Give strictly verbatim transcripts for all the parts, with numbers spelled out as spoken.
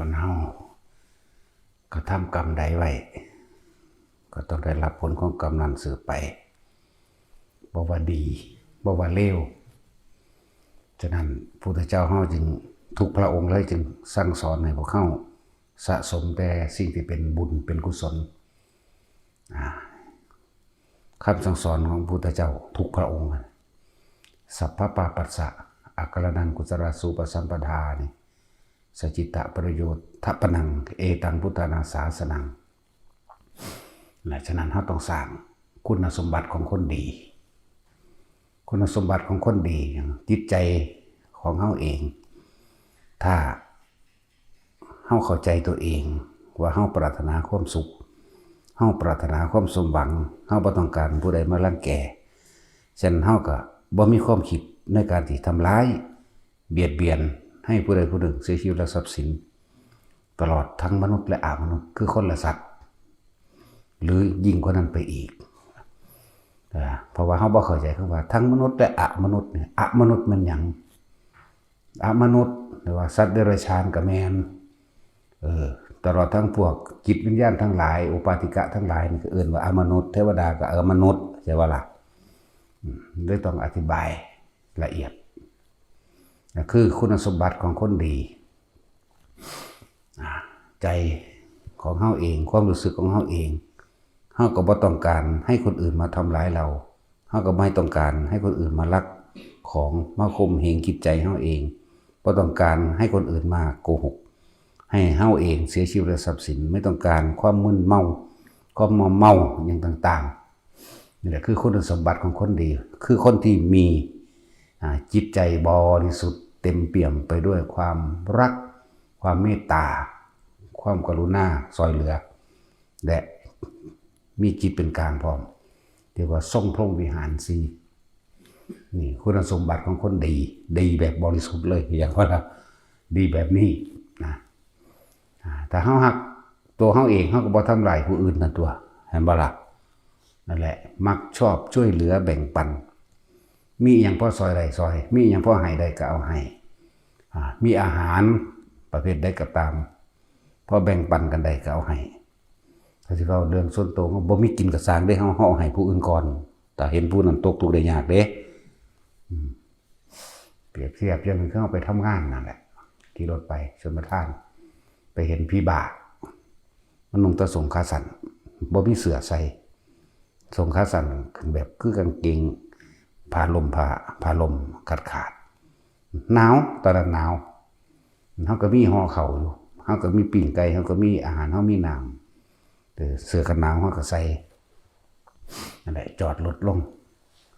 คนเฮา กระทำกรรมใดไว้ ก็ต้องได้รับผลของกรรมนั้นสืบไป บ่ว่าดี บ่ว่าเลว ฉะนั้นพุทธเจ้าเฮาจึง ทุกพระองค์เลยจึงสั่งสอนให้พวกเฮาสะสมแต่สิ่งที่เป็นบุญเป็นกุศล อ่า คำสั่งสอนของพุทธเจ้าทุกพระองค์นะ สัพพปาปัสสะ อากรณังกุศลาสูปสัมปทานี่ สจิตตประโยชน์ทปนัง เอตังพุทธานาสาสนัง และฉะนั้นเราต้องสร้างคุณสมบัติของคนดี คุณสมบัติของคนดี จิตใจของเราเอง ถ้าเราเข้าใจตัวเอง ว่าเราปรารถนาความสุข เราปรารถนาความสมหวัง เราบ่ต้องการผู้ใดมารังแก ฉะนั้นเราก็บ่มีความคิดในการที่ทำร้าย เบียดเบียนให้ผู้ใดผู้หนึ่งเสียชีวิตและทรัพย์สิน ตลอดทั้งมนุษย์และอมนุษย์ คือคนและสัตว์ หรือยิ่งกว่านั้นไปอีก อ่า เพราะว่าเราบ่เข้าใจคำว่าทั้งมนุษย์และอมนุษย์เนี่ย อมนุษย์มันหยัง อมนุษย์ หรือว่าสัตว์เดรัจฉานก็แม่น เออ ตลอดทั้งพวกจิตวิญญาณทั้งหลาย อุปาทิกะทั้งหลายนี่ก็เอิ้นว่าอมนุษย์ เทวดาก็อมนุษย์ ใช่บ่ล่ะ อืม เลยต้องอธิบายละเอียด ก็คือคุณสมบัติของคนดี อ่า ใจของเราเอง ความรู้สึกของเราเอง เราก็บ่ต้องการให้คนอื่นมาทำร้ายเรา เราก็ไม่ต้องการให้คนอื่นมาลักของ มาข่มเหงจิตใจเราเอง บ่ต้องการให้คนอื่นมาโกหก ให้เราเองเสียชีวิตและทรัพย์สิน ไม่ต้องการความมึนเมา ความมัวเมาอย่างต่างๆ นี่แหละคือคุณสมบัติของคนดี คือคนที่มี อ่า จิตใจบริสุทธิ์เต็มเปี่ยมไปด้วยความรัก ความเมตตา ความกรุณา ซอยเหลือ และมีจิตเป็นกลางพร้อม เรียกว่าทรงพรหมวิหารสี่ นี่คุณสมบัติของคนดี ดีแบบบริสุทธิ์เลย อย่างว่าล่ะ ดีแบบนี้นะ อ่า ถ้าเราฮักตัวเราเอง เราก็บ่ทำร้ายผู้อื่นนั่นตัว เห็นบ่ล่ะ นั่นแหละ มักชอบช่วยเหลือแบ่งปัน มีอหยังพอซอยได้ซอย มีอหยังพอให้ได้ก็เอาให้ อ่า มีอาหารประเภทใดก็ตาม พอแบ่งปันกันได้ก็เอาให้ ถ้าสิเว้าเรื่องส่วนตัว บ่มีกินก็ซ่างเด้ เฮา เฮาเอาให้ผู้อื่นก่อน ถ้าเห็นผู้นั้นตกทุกข์ได้ยากเด้ อืม เปรียบเทียบอย่างหนึ่งคือเฮาไปทำงานนั่นแหละ ขี่รถไปชลประทาน ไปเห็นผีบ้า มันนุ่งแต่ส่งขาสั้น บ่มีเสื้อใส่ ส่งขาสั้น แบบคือกางเกงผ้าลม ผ้า ผ้าลมขาดขาด หนาว ตอนนั้นหนาว เฮาก็มีห่อข้าวอยู่ เฮาก็มีปิ้งไก่ เฮาก็มีอาหาร เฮามีน้ำ เออ เสื้อกันหนาวเฮาก็ใส่ นั่นแหละ จอดรถลง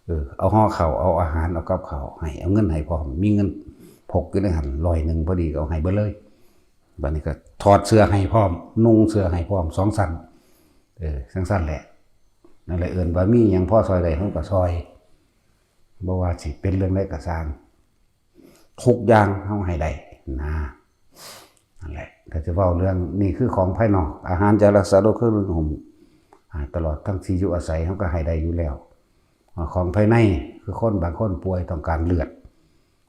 เออ เอาห่อข้าว เอาอาหาร เอากับข้าวให้ เอาเงินให้พร้อม มีเงินพกอยู่ในหั้นร้อยหนึ่งพอดี ก็เอาให้เบิดเลย บัดนี้ก็ถอดเสื้อให้พร้อม นุ่งเสื้อให้พร้อม สองชั้น เออ จั่งซั้นแหละ นั่นแหละ เอิ้นว่ามีหยังพอซอยได้ เฮาก็ซอย บ่ว่าสิเป็นเรื่องใดก็ซ่าง ทุกอย่างเฮาให้ได้นะ นั่นแหละ ถ้าจะเว้าเรื่อง นี่คือของภายนอก อาหาร จาระ สาโร เครื่องนึ่งห่ม อ่า ตลอดทั้งที่อยู่อาศัย เฮาก็ให้ได้อยู่แล้ว อ่า ของภายใน คือคนบางคนป่วยต้องการเลือด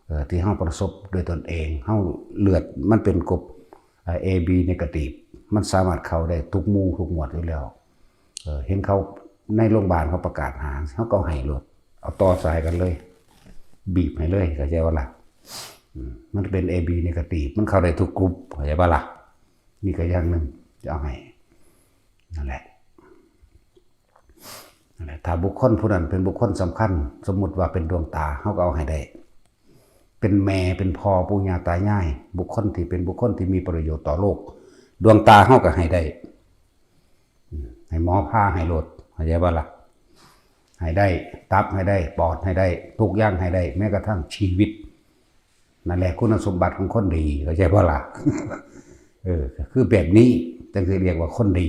เอ่อ ที่เฮาประสบด้วยตนเอง เฮาเลือดมันเป็นกรด อ่า เอ บี negative มันสามารถเข้าได้ทุกหมู่ทุกหมวดอยู่แล้ว เอ่อ เห็นเขาในโรงพยาบาลเขาประกาศหา เฮาก็ให้โลด เอาต่อสายกันเลย บีบให้เลย เข้าใจบ่ล่ะ อืม มันเป็น เอ บี negative มันเข้าได้ทุกกลุ่ม เข้าใจบ่ล่ะ นี่ก็อย่างหนึ่ง จะเอาให้ นั่นแหละ นั่นแหละ ถ้าบุคคลผู้นั้นเป็นบุคคลสำคัญ สมมุติว่าเป็นดวงตา เฮาก็เอาให้ได้ เป็นแม่ เป็นพ่อ ปู่ย่าตายาย บุคคลที่เป็นบุคคลที่มีประโยชน์ต่อโลก ดวงตาเฮาก็ให้ได้ อืม ให้หมอผ่าให้โลด เข้าใจบ่ล่ะ ให้ได้ ตับให้ได้ ปอดให้ได้ ทุกอย่างให้ได้ แม้กระทั่งชีวิต นั่นแหละคุณสมบัติของคนดี เข้าใจบ่ล่ะ เออ คือแบบนี้จั่งสิเรียกว่าคนดี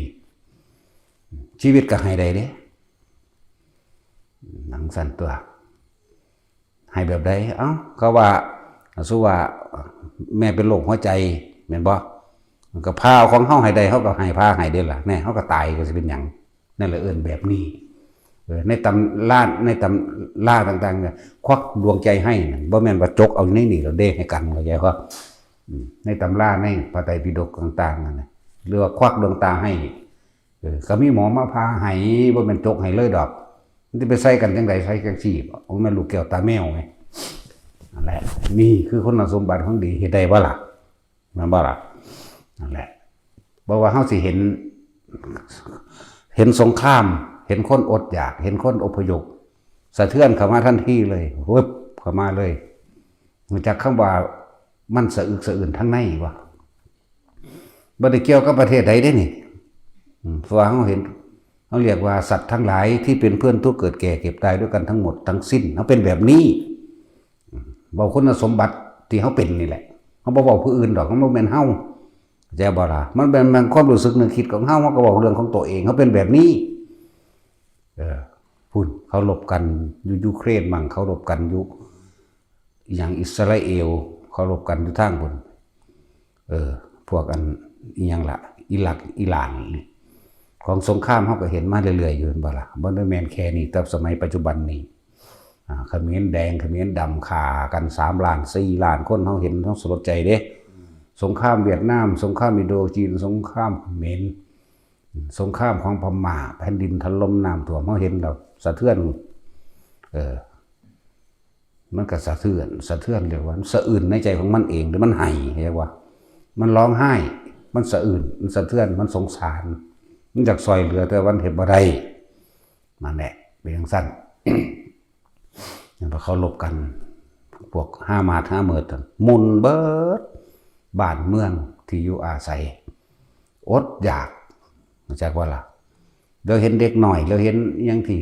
ชีวิตก็ให้ได้เด้ หนังสั้นตัว ให้แบบใด เอ้า เขาว่า สมมุติว่าแม่เป็นโรคหัวใจ แม่นบ่ มันก็ผ่าเอาของเฮาให้ได้ เฮาก็ให้ผ่าให้เด้ล่ะ แน่ เฮาก็ตายก็สิเป็นหยัง นั่นแหละเอิ้นแบบนี้ เออ ในตำรา ในตำราต่างๆเนี่ย ควักดวงใจให้นั่น บ่แม่นว่าจกเอาอยู่ในนี่แล้วเด้ให้กัน เข้าใจบ่ ในตำราในพระไตรปิฎกต่างๆนั่นนะ หรือว่าควักดวงตาให้ เออ ก็มีหมอมาผ่าให้ บ่แม่นจกให้เลยดอก มันสิไปใส่กันจั่งใด ใส่จั่งซี้บ่ มันแม่นลูกแก้วตาแมวไง นั่นแหละ นี่คือคุณสมบัติของดี เฮ็ดได้บ่ล่ะ แม่นบ่ล่ะ นั่นแหละ บ่ว่าเฮาสิเห็น เห็นสงคราม เห็นคนอดอยาก เห็นคนอพยพ สะเทือนเข้ามาทันทีเลย วึบเข้ามาเลย รู้จักคำว่ามันสะอึกสะอื้นทางในบ่ บ่ได้เกี่ยวกับประเทศใดเด้นี่ อืม เพราะว่าเฮาเห็น เฮาเรียกว่าสัตว์ทั้งหลายที่เป็นเพื่อนทุกข์เกิดแก่เจ็บตายด้วยกันทั้งหมดทั้งสิ้น เฮาเป็นแบบนี้ อืม เว้าคุณสมบัติที่เฮาเป็นนี่แหละ เฮาบ่เว้าผู้อื่นดอก มันบ่แม่นเฮา เข้าใจบ่ล่ะ มันเป็น มันความรู้สึกนึกคิดของเฮา เฮาก็เว้าเรื่องของตัวเอง เฮาเป็นแบบนี้ เออ พุ้น เขารบกันอยู่ยูเครนมั่ง เขารบกันอยู่ อหย่างอิสราเอล เขารบกันอยู่ทางพุ้น เออ พวกอันอิหยังล่ะ อิรัก อิหร่าน ของสงครามเฮาก็เห็นมาเรื่อยๆอยู่ แม่นบ่ล่ะ บ่ได้แม่นแค่นี้ แต่สมัยปัจจุบันนี้ อ่า เขมรแดง เขมรดำ ฆ่ากันสามล้าน สี่ล้านคน เฮาเห็น เฮาสลดใจเด้ สงครามเวียดนาม สงครามอินโดจีน สงครามเขมร สงครามของพม่า แผ่นดินถล่ม น้ำท่วม เฮาเห็นแล้วสะเทือน เออ มันก็สะเทือน สะเทือน เรียกว่าสะอื้นในใจของมันเอง หรือมันไห้ เรียกว่า มันร้องไห้ มันสะอื้น มันสะเทือน มันสงสาร มันอยากซ่อยเหลือ แต่มันเฮ็ดบ่ได้ นั่นแหละ เป็นจั่งซั้น พอเขารบกัน พวกฮามาส ฮาเมิด หมุนเบิด บ้านเมืองที่อยู่อาศัย อดอยาก รู้จักบ่ล่ะ เหลียวเห็นเด็กน้อย เหลียวเห็นอิหยังที่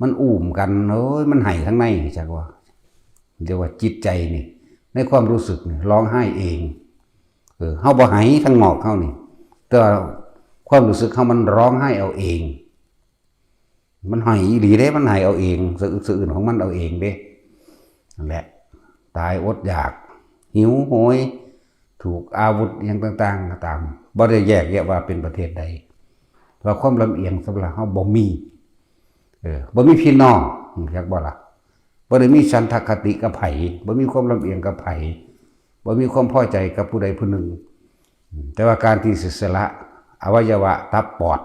มันอุ้มกัน โอ้ย มันไห้ทางใน รู้จักบ่ เรียกว่าจิตใจนี่ ในความรู้สึกนี่ ร้องไห้เอง เออ เฮาบ่ไห้ทางนอกเฮานี่ แต่ว่าความรู้สึกเฮามันร้องไห้เอาเอง มันไห้อีหลีเด้ มันไห้เอาเอง สะอึกสะอื้นของมันเอาเองเด้ นั่นแหละ ตายอดอยาก หิวโหย ถูกอาวุธอิหยังต่างๆก็ตาม บ่ได้แยกแยะว่าเป็นประเทศใด ว่าความลำเอียงสำหรับเฮาบ่มี เออ บ่มีพี่น้อง รู้จักบ่ล่ะ บ่ได้มีฉันทคติกับไผ บ่มีความลำเอียงกับไผ บ่มีความพอใจกับผู้ใดผู้หนึ่ง แต่ว่าการที่สิสละอวัยวะตับปอด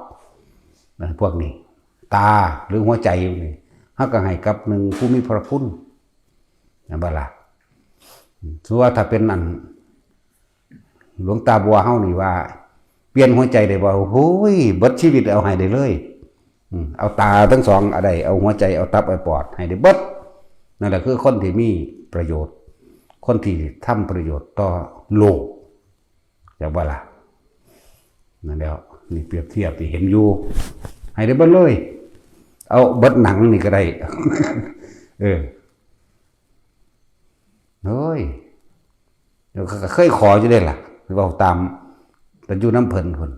นะ พวกนี้ ตาหรือหัวใจนี่ เฮาก็ให้กับหนึ่งผู้มีพระคุณ แม่นบ่ล่ะ สมมุติว่าถ้าเป็นอัน หลวงตาบัวเฮานี่ว่า เปลี่ยนหัวใจได้บ่ โอ้ย เบิดชีวิตเอาให้ได้เลย อืม เอาตาทั้งสองเอาได้ เอาหัวใจ เอาตับ เอาปอด ให้ได้เบิด นั่นแหละคือคนที่มีประโยชน์ คนที่ทำประโยชน์ต่อโลก จักบ่ล่ะ นั่นแหล้ว นี่เปรียบเทียบที่เห็นอยู่ ให้ได้เบิดเลย เอาเบิดหนังนี่ก็ได้ เออ โอ้ย เดี๋ยวก็เคยขออยู่เด้ล่ะ เว้าตาม แต่อยู่นำเพิ่นพุ้น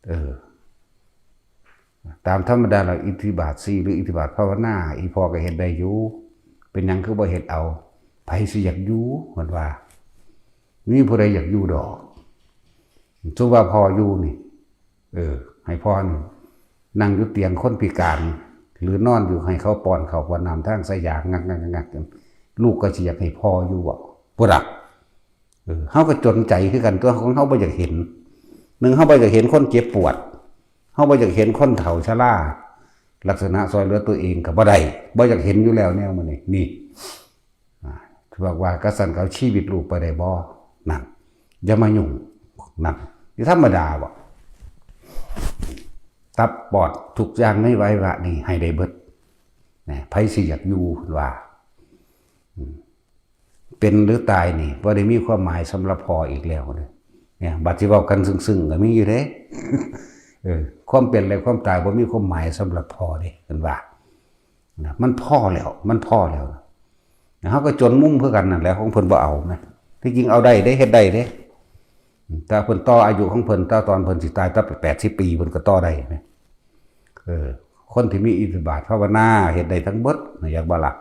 เออ ตามธรรมดาแล้วอิทธิบาทสี่หรืออิทธิบาทภาวนา อีพ่อก็เฮ็ดได้อยู่ เป็นหยังคือบ่เฮ็ดเอา ไผสิอยากอยู่ เพิ่นว่า มีผู้ใดอยากอยู่ดอก สมมุติว่าพ่ออยู่นี่ เออ ให้พ่อนี่นั่งอยู่เตียงคนพิการ หรือนอนอยู่ ให้เขาป้อนข้าวป้อนน้ำทางสายยาง งักๆๆๆ ลูกก็สิอยากให้พ่ออยู่บ่ พุ้นล่ะ เออ เฮาก็จนใจคือกันตั๊ว ของเฮาบ่อยากเห็น หนึ่ง เฮาบ่อยากเห็นคนเจ็บปวด เฮาบ่อยากเห็นคนเฒ่าชรา ลักษณะซ่อยเหลือตัวเองก็บ่ได้ บ่อยากเห็นอยู่แล้วแนวมื้อนี้ นี่ อ่า บอกว่า "กะซั้นก็เอาชีวิตลูกไปได้บ่?" นั่น อย่ามายุ่ง นั่น นี่ธรรมดาบ่ ตับปอดทุกอย่างในอวัยวะนี่ให้ได้เบิด นะ ไผสิอยากอยู่ เพิ่นว่า อืม เป็นหรือตายนี่บ่ได้มีความหมายสำหรับพ่ออีกแล้วเด้อ เนี่ย บัดสิเว้ากันซึ่งๆก็มีอยู่เด้ เออ ความเป็นและความตายบ่มีความหมายสำหรับพ่อเด้ เพิ่นว่า นะ มันพอแล้ว มันพอแล้ว นะ เฮาก็จนมุมคือกันนั่นแหละ ของเพิ่นบ่เอานะ ที่จริงเอาได้เด้ เฮ็ดได้เด้ แต่เพิ่นต่ออายุของเพิ่น แต่ตอนเพิ่นสิตาย แต่แปดสิบปี เพิ่นก็ต่อได้นะ เออ คนที่มีอิทธิบาทภาวนา เฮ็ดได้ทั้งเบิดนะ อยากบ่ล่ะ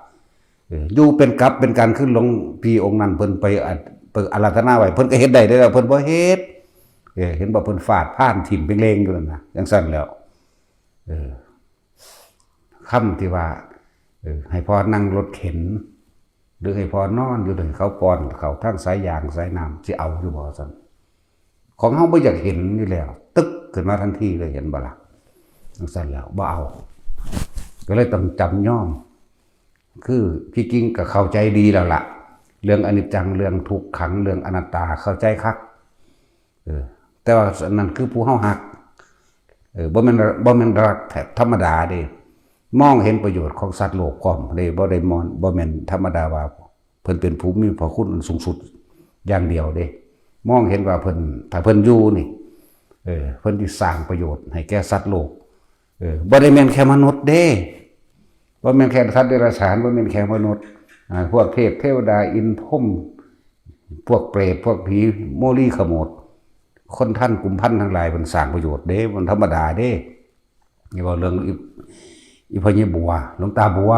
เออ อยู่เป็นกับเป็นกัน คือหลวงพี่องค์นั้น เพิ่นไปอะ ไปอาราธนาไว้ เพิ่นก็เฮ็ดได้เด้อ เพิ่นบ่เฮ็ด เออ เห็นบ่ เพิ่นฟาดพานถิ่มเป็นเลงอยู่นั่นน่ะ จั่งซั้นแหล้ว เออ คำที่ว่า เออ ให้พ่อนั่งรถเข็น หรือให้พ่อนอนอยู่ ให้เขาป้อนข้าวทางสายยางสายน้ำ สิเอาอยู่บ่ ซั่น ของเฮาบ่อยากเห็นอยู่แล้ว ตึกขึ้นมาทันทีเลย เห็นบ่ล่ะ จั่งซั่นแล้ว บ่เอา ก็เลยต้องจำยอม คือที่จริงก็เข้าใจดีแล้วล่ะ เรื่องอนิจจัง เรื่องทุกขัง เรื่องอนัตตา เข้าใจคัก เออ แต่ว่านั่นคือผู้เฮาฮัก เออ บ่แม่น บ่แม่นฮักแบบธรรมดาเด้ มองเห็นประโยชน์ของสัตว์โลกพร้อมเด้ บ่ได้มอง บ่แม่นธรรมดาว่าเพิ่นเป็นผู้มีพระคุณอันสูงสุดอย่างเดียวเด้ มองเห็นว่าเพิ่น ถ้าเพิ่นอยู่นี่ เออ เพิ่นสิสร้างประโยชน์ให้แก่สัตว์โลก เออ บ่ได้แม่นแค่มนุษย์เด้ บ่แม่นแค่สัตว์เดรัจฉาน บ่แม่นแค่มนุษย์ อ่า พวกเทพเทวดา อินทร์พรหม พวกเปรต พวกผี โมลีขโมด คนทันกุมพันทั้งหลาย เพิ่นสร้างประโยชน์เด้ มันธรรมดาเด้ นี่เว้าเรื่องอี อีพ่อใหญ่บัว หลวงตาบัว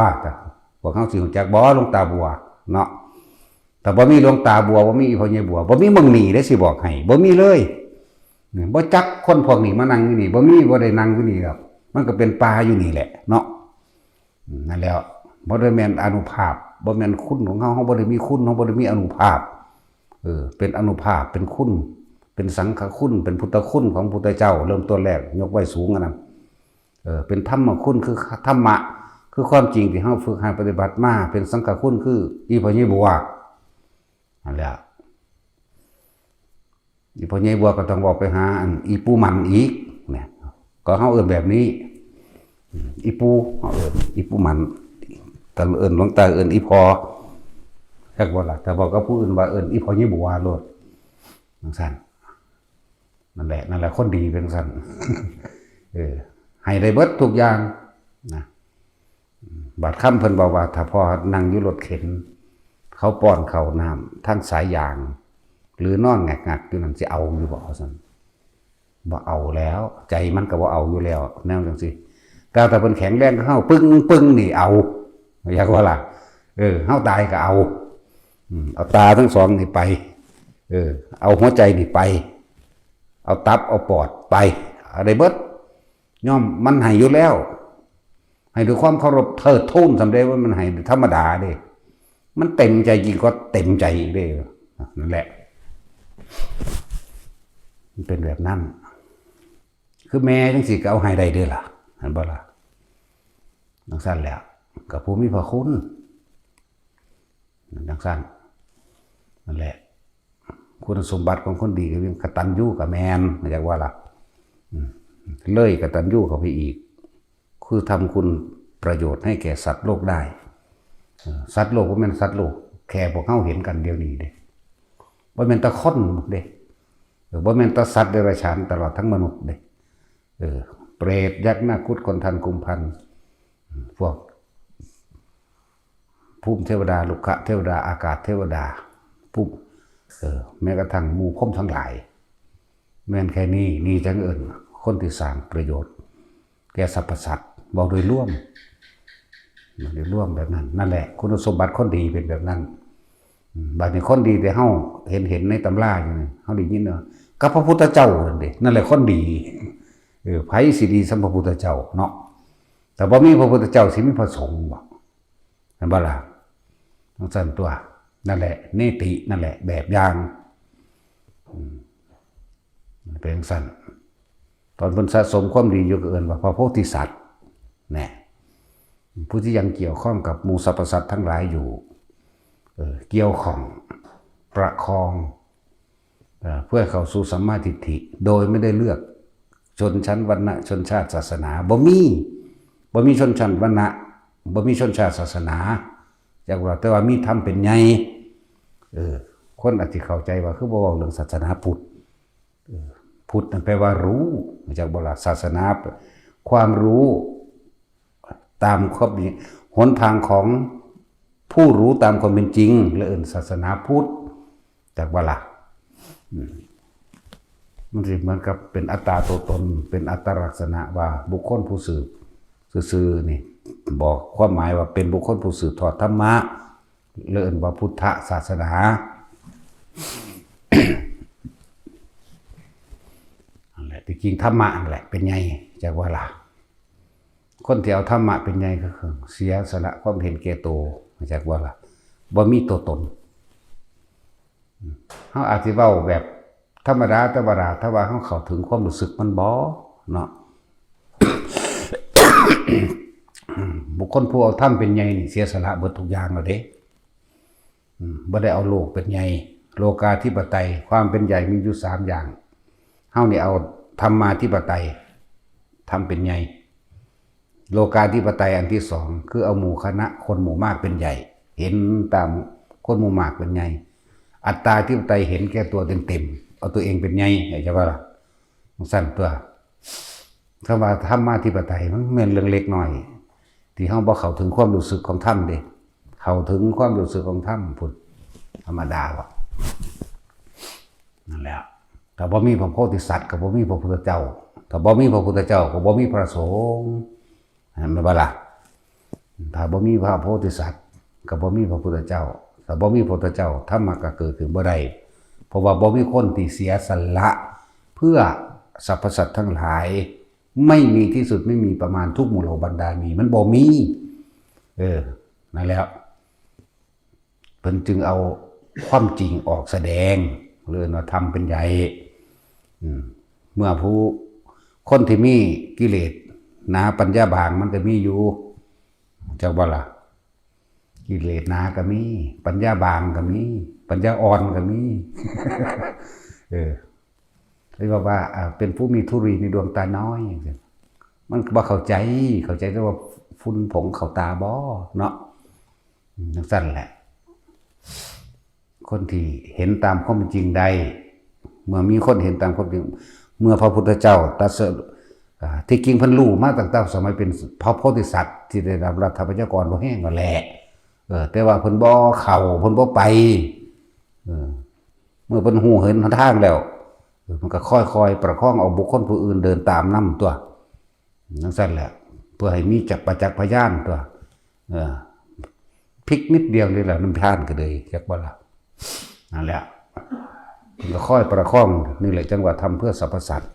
พวกเฮาสิรู้จักบ่ หลวงตาบัว เนาะ ถ้าบ่มีหลวงตาบัว บ่มีอีพ่อใหญ่บัว บ่มีหม่องนี้เด้ สิบอกให้ บ่มีเลย นี่ บ่จักคนพวกนี้มานั่งอยู่นี่ บ่มี บ่ได้นั่งอยู่นี่ดอก มันก็เป็นป่าอยู่นี่แหละเนาะ อืม นั่นแหล้ว บ่ได้แม่นอานุภาพ บ่แม่นคุณของเฮา เฮาบ่ได้มีคุณ เฮาบ่ได้มีอานุภาพ เออ เป็นอานุภาพ เป็นคุณ เป็นสังฆคุณ เป็นพุทธคุณของพุทธเจ้า เริ่มต้นแรก ยกไว้สูงอันนั้น เออ เป็นธรรมคุณ คือธรรมะ คือความจริงที่เฮาฝึกหัดปฏิบัติมา เป็นสังฆคุณ คืออีพ่อใหญ่บัว นั่นแหละ อีพ่อใหญ่บัวก็ต้องบอกไปหาอันอีปู่หมันอีก เนี่ย ก็เฮาเอิ้นแบบนี้ อีปู่ เฮาเอิ้นอีปู่หมัน แต่เอิ้นหลวงตา เอิ้นอีพ่อ จักบ่ล่ะ แต่บอกกับผู้อื่นว่าเอิ้นอีพ่อใหญ่บัวโลด จั่งซั่น นั่นแหละ นั่นแหละ คนดีเป็นซั่น เออ ให้ได้เบิดทุกอย่างนะ บาดค่ำเพิ่นบอกว่า ถ้าพ่อนั่งอยู่รถเข็น เขาป้อนข้าวน้ำทางสายยาง หรือนอนงักๆอยู่นั่น สิเอาอยู่บ่ ซั่น บ่เอาแล้ว ใจมันก็บ่เอาอยู่แล้ว แนวจั่งซี้ แต่ถ้าเพิ่นแข็งแรงกว่าเฮา ปึ้งๆ นี่เอา อยากว่าล่ะ เออ เฮาตายก็เอา อืม เอาตาทั้งสองนี่ไป เออ เอาหัวใจนี่ไป เอาตับเอาปอดไป เอาได้เบิด ย่อมมันให้อยู่แล้ว ให้ด้วยความเคารพเทิดทูนส่ำเด้ ว่ามันให้ธรรมดาเด้ มันเต็มใจยิ่งกว่าเต็มใจอีกเด้ นั่นแหละ มันเป็นแบบนั้น คือแม่จั่งซี้ก็เอาให้ได้เด้อล่ะ เห็นบ่ล่ะ จั่งซั่นแหล้ว ก็ผู้มีพระคุณ จั่งซั่น นั่นแหละ คุณสมบัติของคนดีก็เป็นกตัญญูกะแม่น อยากว่าล่ะ อืม เลยกตัญญูเข้าไปอีก คือทำคุณประโยชน์ให้แก่สัตว์โลกได้ เออ สัตว์โลกบ่แม่นสัตว์โลก แค่พวกเฮาเห็นกันเดี๋ยวนี้เด้ บ่แม่นแต่คนเด้ เออ บ่แม่นแต่สัตว์เดรัจฉาน ตลอดทั้งมนุษย์เด้ เออ เปรต ยักษ์ นาคคุด คนทันกุมพัน พวก ภูมิเทวดา รุกขเทวดา อากาศเทวดา ภูมิ เออ แม้กระทั่งหมู่พรหมทั้งหลาย แม่นแค่นี้ นี่จั่งเอิ้นคนที่สร้างประโยชน์แก่สรรพสัตว์ เว้าโดยรวม เว้าโดยรวมแบบนั้น นั่นแหละ คุณสมบัติคนดีเป็นแบบนั้น อืม บัดนี้คนดีที่เฮาเห็น เห็นในตำราอยู่นี่ เฮาได้ยินว่า กับพระพุทธเจ้านั่นเด้ นั่นแหละคนดี เออ ไผสิดีส่ำพระพุทธเจ้าเนาะ แต่บ่มีพระพุทธเจ้าสิมีพระสงฆ์บ่ เห็นบ่ล่ะ จั่งซั่นตั๊ว นั่นแหละ เนติ นั่นแหละ แบบอย่าง อืม เป็นจั่งซั่น ตอนเพิ่นสะสมความดีอยู่ก็เอิ้นว่าพระโพธิสัตว์ แน่ ผู้ที่ยังเกี่ยวข้องกับหมู่สรรพสัตว์ทั้งหลายอยู่ เออ เกี่ยวข้อง ประคอง เอ่อ เพื่อเข้าสู่สัมมาทิฏฐิ โดยไม่ได้เลือกชนชั้นวรรณะ ชนชาติ ศาสนา บ่มี บ่มีชนชั้นวรรณะ บ่มีชนชาติ ศาสนา จักว่า แต่ว่ามีธรรมเป็นใหญ่ เออ คนอาจสิเข้าใจว่าคือบ่เว้าเรื่องศาสนาพุทธ เออ พุทธนั่นแปลว่ารู้ จักบ่ล่ะ ศาสนา ความรู้ ตามความจริง หนทางของผู้รู้ตามความเป็นจริง และเอิ้นศาสนาพุทธ จักบ่ล่ะ อืม มันสิเหมือนกับเป็นอัตตาตัวตน เป็นอัตตลักษณะว่าบุคคลผู้สืบซื่อๆนี่ บอกความหมายว่าเป็นบุคคลผู้สืบทอดธรรมะ และเอิ้นว่าพุทธศาสนา นั่นแหละ ที่จริงธรรมะนั่นแหละเป็นใหญ่ จักว่าล่ะ คนที่เอาธรรมะเป็นใหญ่ก็คือเสียสละความเห็นแก่ตัว จักว่าล่ะ บ่มีตัวตน เฮาอาจสิเว้าแบบธรรมดา ธรรมดา ถ้าว่าเฮาเข้าถึงความรู้สึกมันบ่เนาะ บุคคลผู้เอาธรรมเป็นใหญ่นี่เสียสละเบิดทุกอย่างแล้วเด้ อืม บ่ได้เอาโลกเป็นใหญ่ โลกาธิปไตย ความเป็นใหญ่มีอยู่สามอย่าง เฮานี่เอาธรรมาธิปไตย ธรรมเป็นใหญ่ โลกาธิปไตยอันที่สอง คือเอาหมู่คณะคนหมู่มากเป็นใหญ่ เห็นตามคนหมู่มากเป็นใหญ่ อัตตาธิปไตย เห็นแก่ตัวเต็มๆ เอาตัวเองเป็นใหญ่ เข้าใจบ่ล่ะ จั่งซั้นตั๊ว คำว่าธรรมาธิปไตยมันแม่นเรื่องเล็กน้อย ที่เฮาบ่เข้าถึงความรู้สึกของธรรมเด้ เข้าถึงความรู้สึกของธรรมพุ้น ธรรมดาบ่ นั่นแหละ ถ้าบ่มีพระโพธิสัตว์ก็บ่มีพระพุทธเจ้า ถ้าบ่มีพระพุทธเจ้าก็บ่มีพระสงฆ์ แม่นบ่ล่ะ ถ้าบ่มีพระโพธิสัตว์ก็บ่มีพระพุทธเจ้า ถ้าบ่มีพระพุทธเจ้า ธรรมะก็เกิดขึ้นบ่ได้ เพราะว่าบ่มีคนที่เสียสละเพื่อสรรพสัตว์ทั้งหลาย ไม่มีที่สุดไม่มีประมาณ ทุกหมู่เหล่าบรรดามี มันบ่มี เออ นั่นแหละ เพิ่นจึงเอาความจริงออกแสดง เรียกว่าธรรมเป็นใหญ่ อืม เมื่อผู้ คนที่มีกิเลสหนาปัญญาบางมันก็มีอยู่ จักบ่ล่ะ กิเลสหนาก็มี ปัญญาบางก็มี ปัญญาอ่อนก็มี เออ เรียกว่า อ่า เป็นผู้มีธุลีในดวงตาน้อย มันบ่เข้าใจ เข้าใจแต่ว่าฝุ่นผงเข้าตาบ่เนาะ อืม จั่งซั้นแหละ คนที่เห็นตามความเป็นจริงได้ เมื่อมีคนเห็นตามความจริง เมื่อพระพุทธเจ้าตรัส อ่า ที่จริงเพิ่นรู้มาตั้งแต่สมัยเป็นพระโพธิสัตว์ที่ได้รับรัฐพยากรบ่แห้งนั่นแหละ เออ แต่ว่าเพิ่นบ่เข้า เพิ่นบ่ไป เออ เมื่อเพิ่นรู้เห็นหนทางแล้ว เออ มันก็ค่อยๆประคองเอาบุคคลผู้อื่นเดินตามนำตั๊ว จั่งซั้นแหละ เพื่อให้มีจักประจักษ์พยานตั๊ว เออ พลิกนิดเดียวนี่แหละ น้ำพานก็เลย จักบ่ล่ะ นั่นแหละ เพิ่นก็ค่อยประคอง นี่แหละจั่งว่าธรรมเพื่อสรรพสัตว์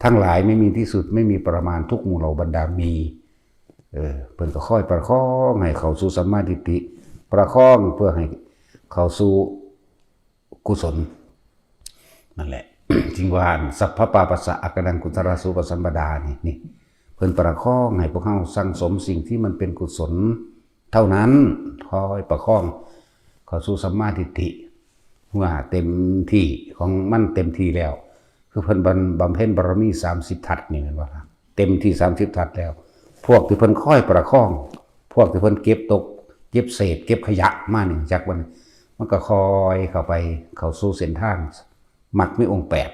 ทั้งหลายไม่มีที่สุด ไม่มีประมาณ ทุกหมู่เหล่าบรรดามี เออ เพิ่นก็ค่อยประคองให้เข้าสู่สัมมาทิฏฐิ ประคองเพื่อให้เข้าสู่กุศล นั่นแหละ จึงว่า สัพพปาปัสสะอักขณังกุศลาสุปสัมปดา นี่ นี่ เพิ่นประคองให้พวกเฮาสั่งสมสิ่งที่มันเป็นกุศลเท่านั้น ค่อยประคองเข้าสู่สัมมาทิฏฐิ ว่าเต็มที่ของมันเต็มที่แล้ว คือเพิ่นบำ- บำเพ็ญบารมีสามสิบทัศน์นี่แม่นบ่ล่ะ เต็มที่สามสิบทัศน์แล้ว พวกที่เพิ่นค่อยประคอง พวกที่เพิ่นเก็บตก เก็บเศษ เก็บขยะมานี่ จักว่านี่ มันก็ค่อยเข้าไป เข้าสู่เส้นทาง มรรคมีองค์แปด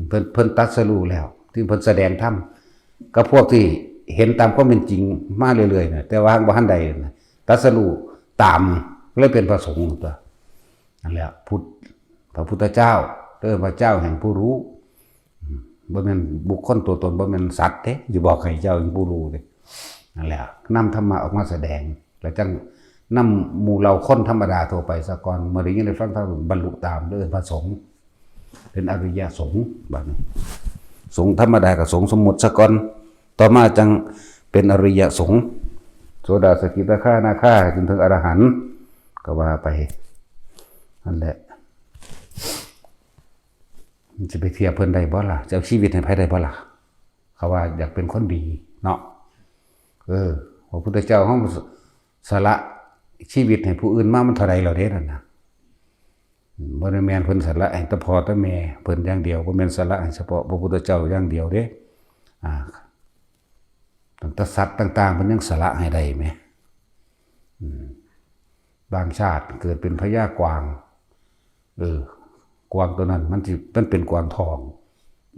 เพิ่น- เพิ่นตรัสรู้แล้ว ที่เพิ่นแสดงธรรม กับพวกที่เห็นตามความเป็นจริงมาเรื่อยๆน่ะ แต่ว่าบ่ทันได้น่ะ ตรัสรู้ตาม เลยเป็นพระสงฆ์ตั๊ว นั่นแหละ พุทธ- พระพุทธเจ้า เอิ้นว่าเจ้าแห่งผู้รู้ อืม บ่แม่นบุคคลตัวตน บ่แม่นสัตว์เด้ สิบอกให้เจ้าแห่งผู้รู้เด้ นั่นแหละ นำธรรมะออกมาแสดง แล้วจั่งนำหมู่เหล่าคนธรรมดาทั่วไปซะก่อน เมื่อได้ยินได้ฟังธรรมบรรลุตาม เอิ้นพระสงฆ์ เป็นอริยสงฆ์ บัดนี้ สงฆ์ธรรมดากับสงฆ์สมมุติซะก่อน ต่อมาจั่งเป็นอริยสงฆ์ โสดา สกิทาคา อนาคา จนถึงอรหันต์ ก็ว่าไป นั่นแหละ มันจะไปเทียบเพิ่นได้บ่ล่ะ จะเอาชีวิตให้ไผได้บ่ล่ะ เขาว่าอยากเป็นคนดีเนาะ เออ พระพุทธเจ้าเฮาสละชีวิตให้ผู้อื่นมามันเท่าใดแล้วเด้นั่นน่ะ อืม บ่ได้แม่นเพิ่นสละให้แต่พ่อแต่แม่เพิ่นอย่างเดียว บ่แม่นสละให้เฉพาะพระพุทธเจ้าอย่างเดียวเด้ อ่า ตั้งแต่สัตว์ต่างๆ เพิ่นยังสละให้ได้แหม อืม บางชาติเกิดเป็นพญากวาง เออ กวางตัวนั้นมันสิ มันเป็นกวางทอง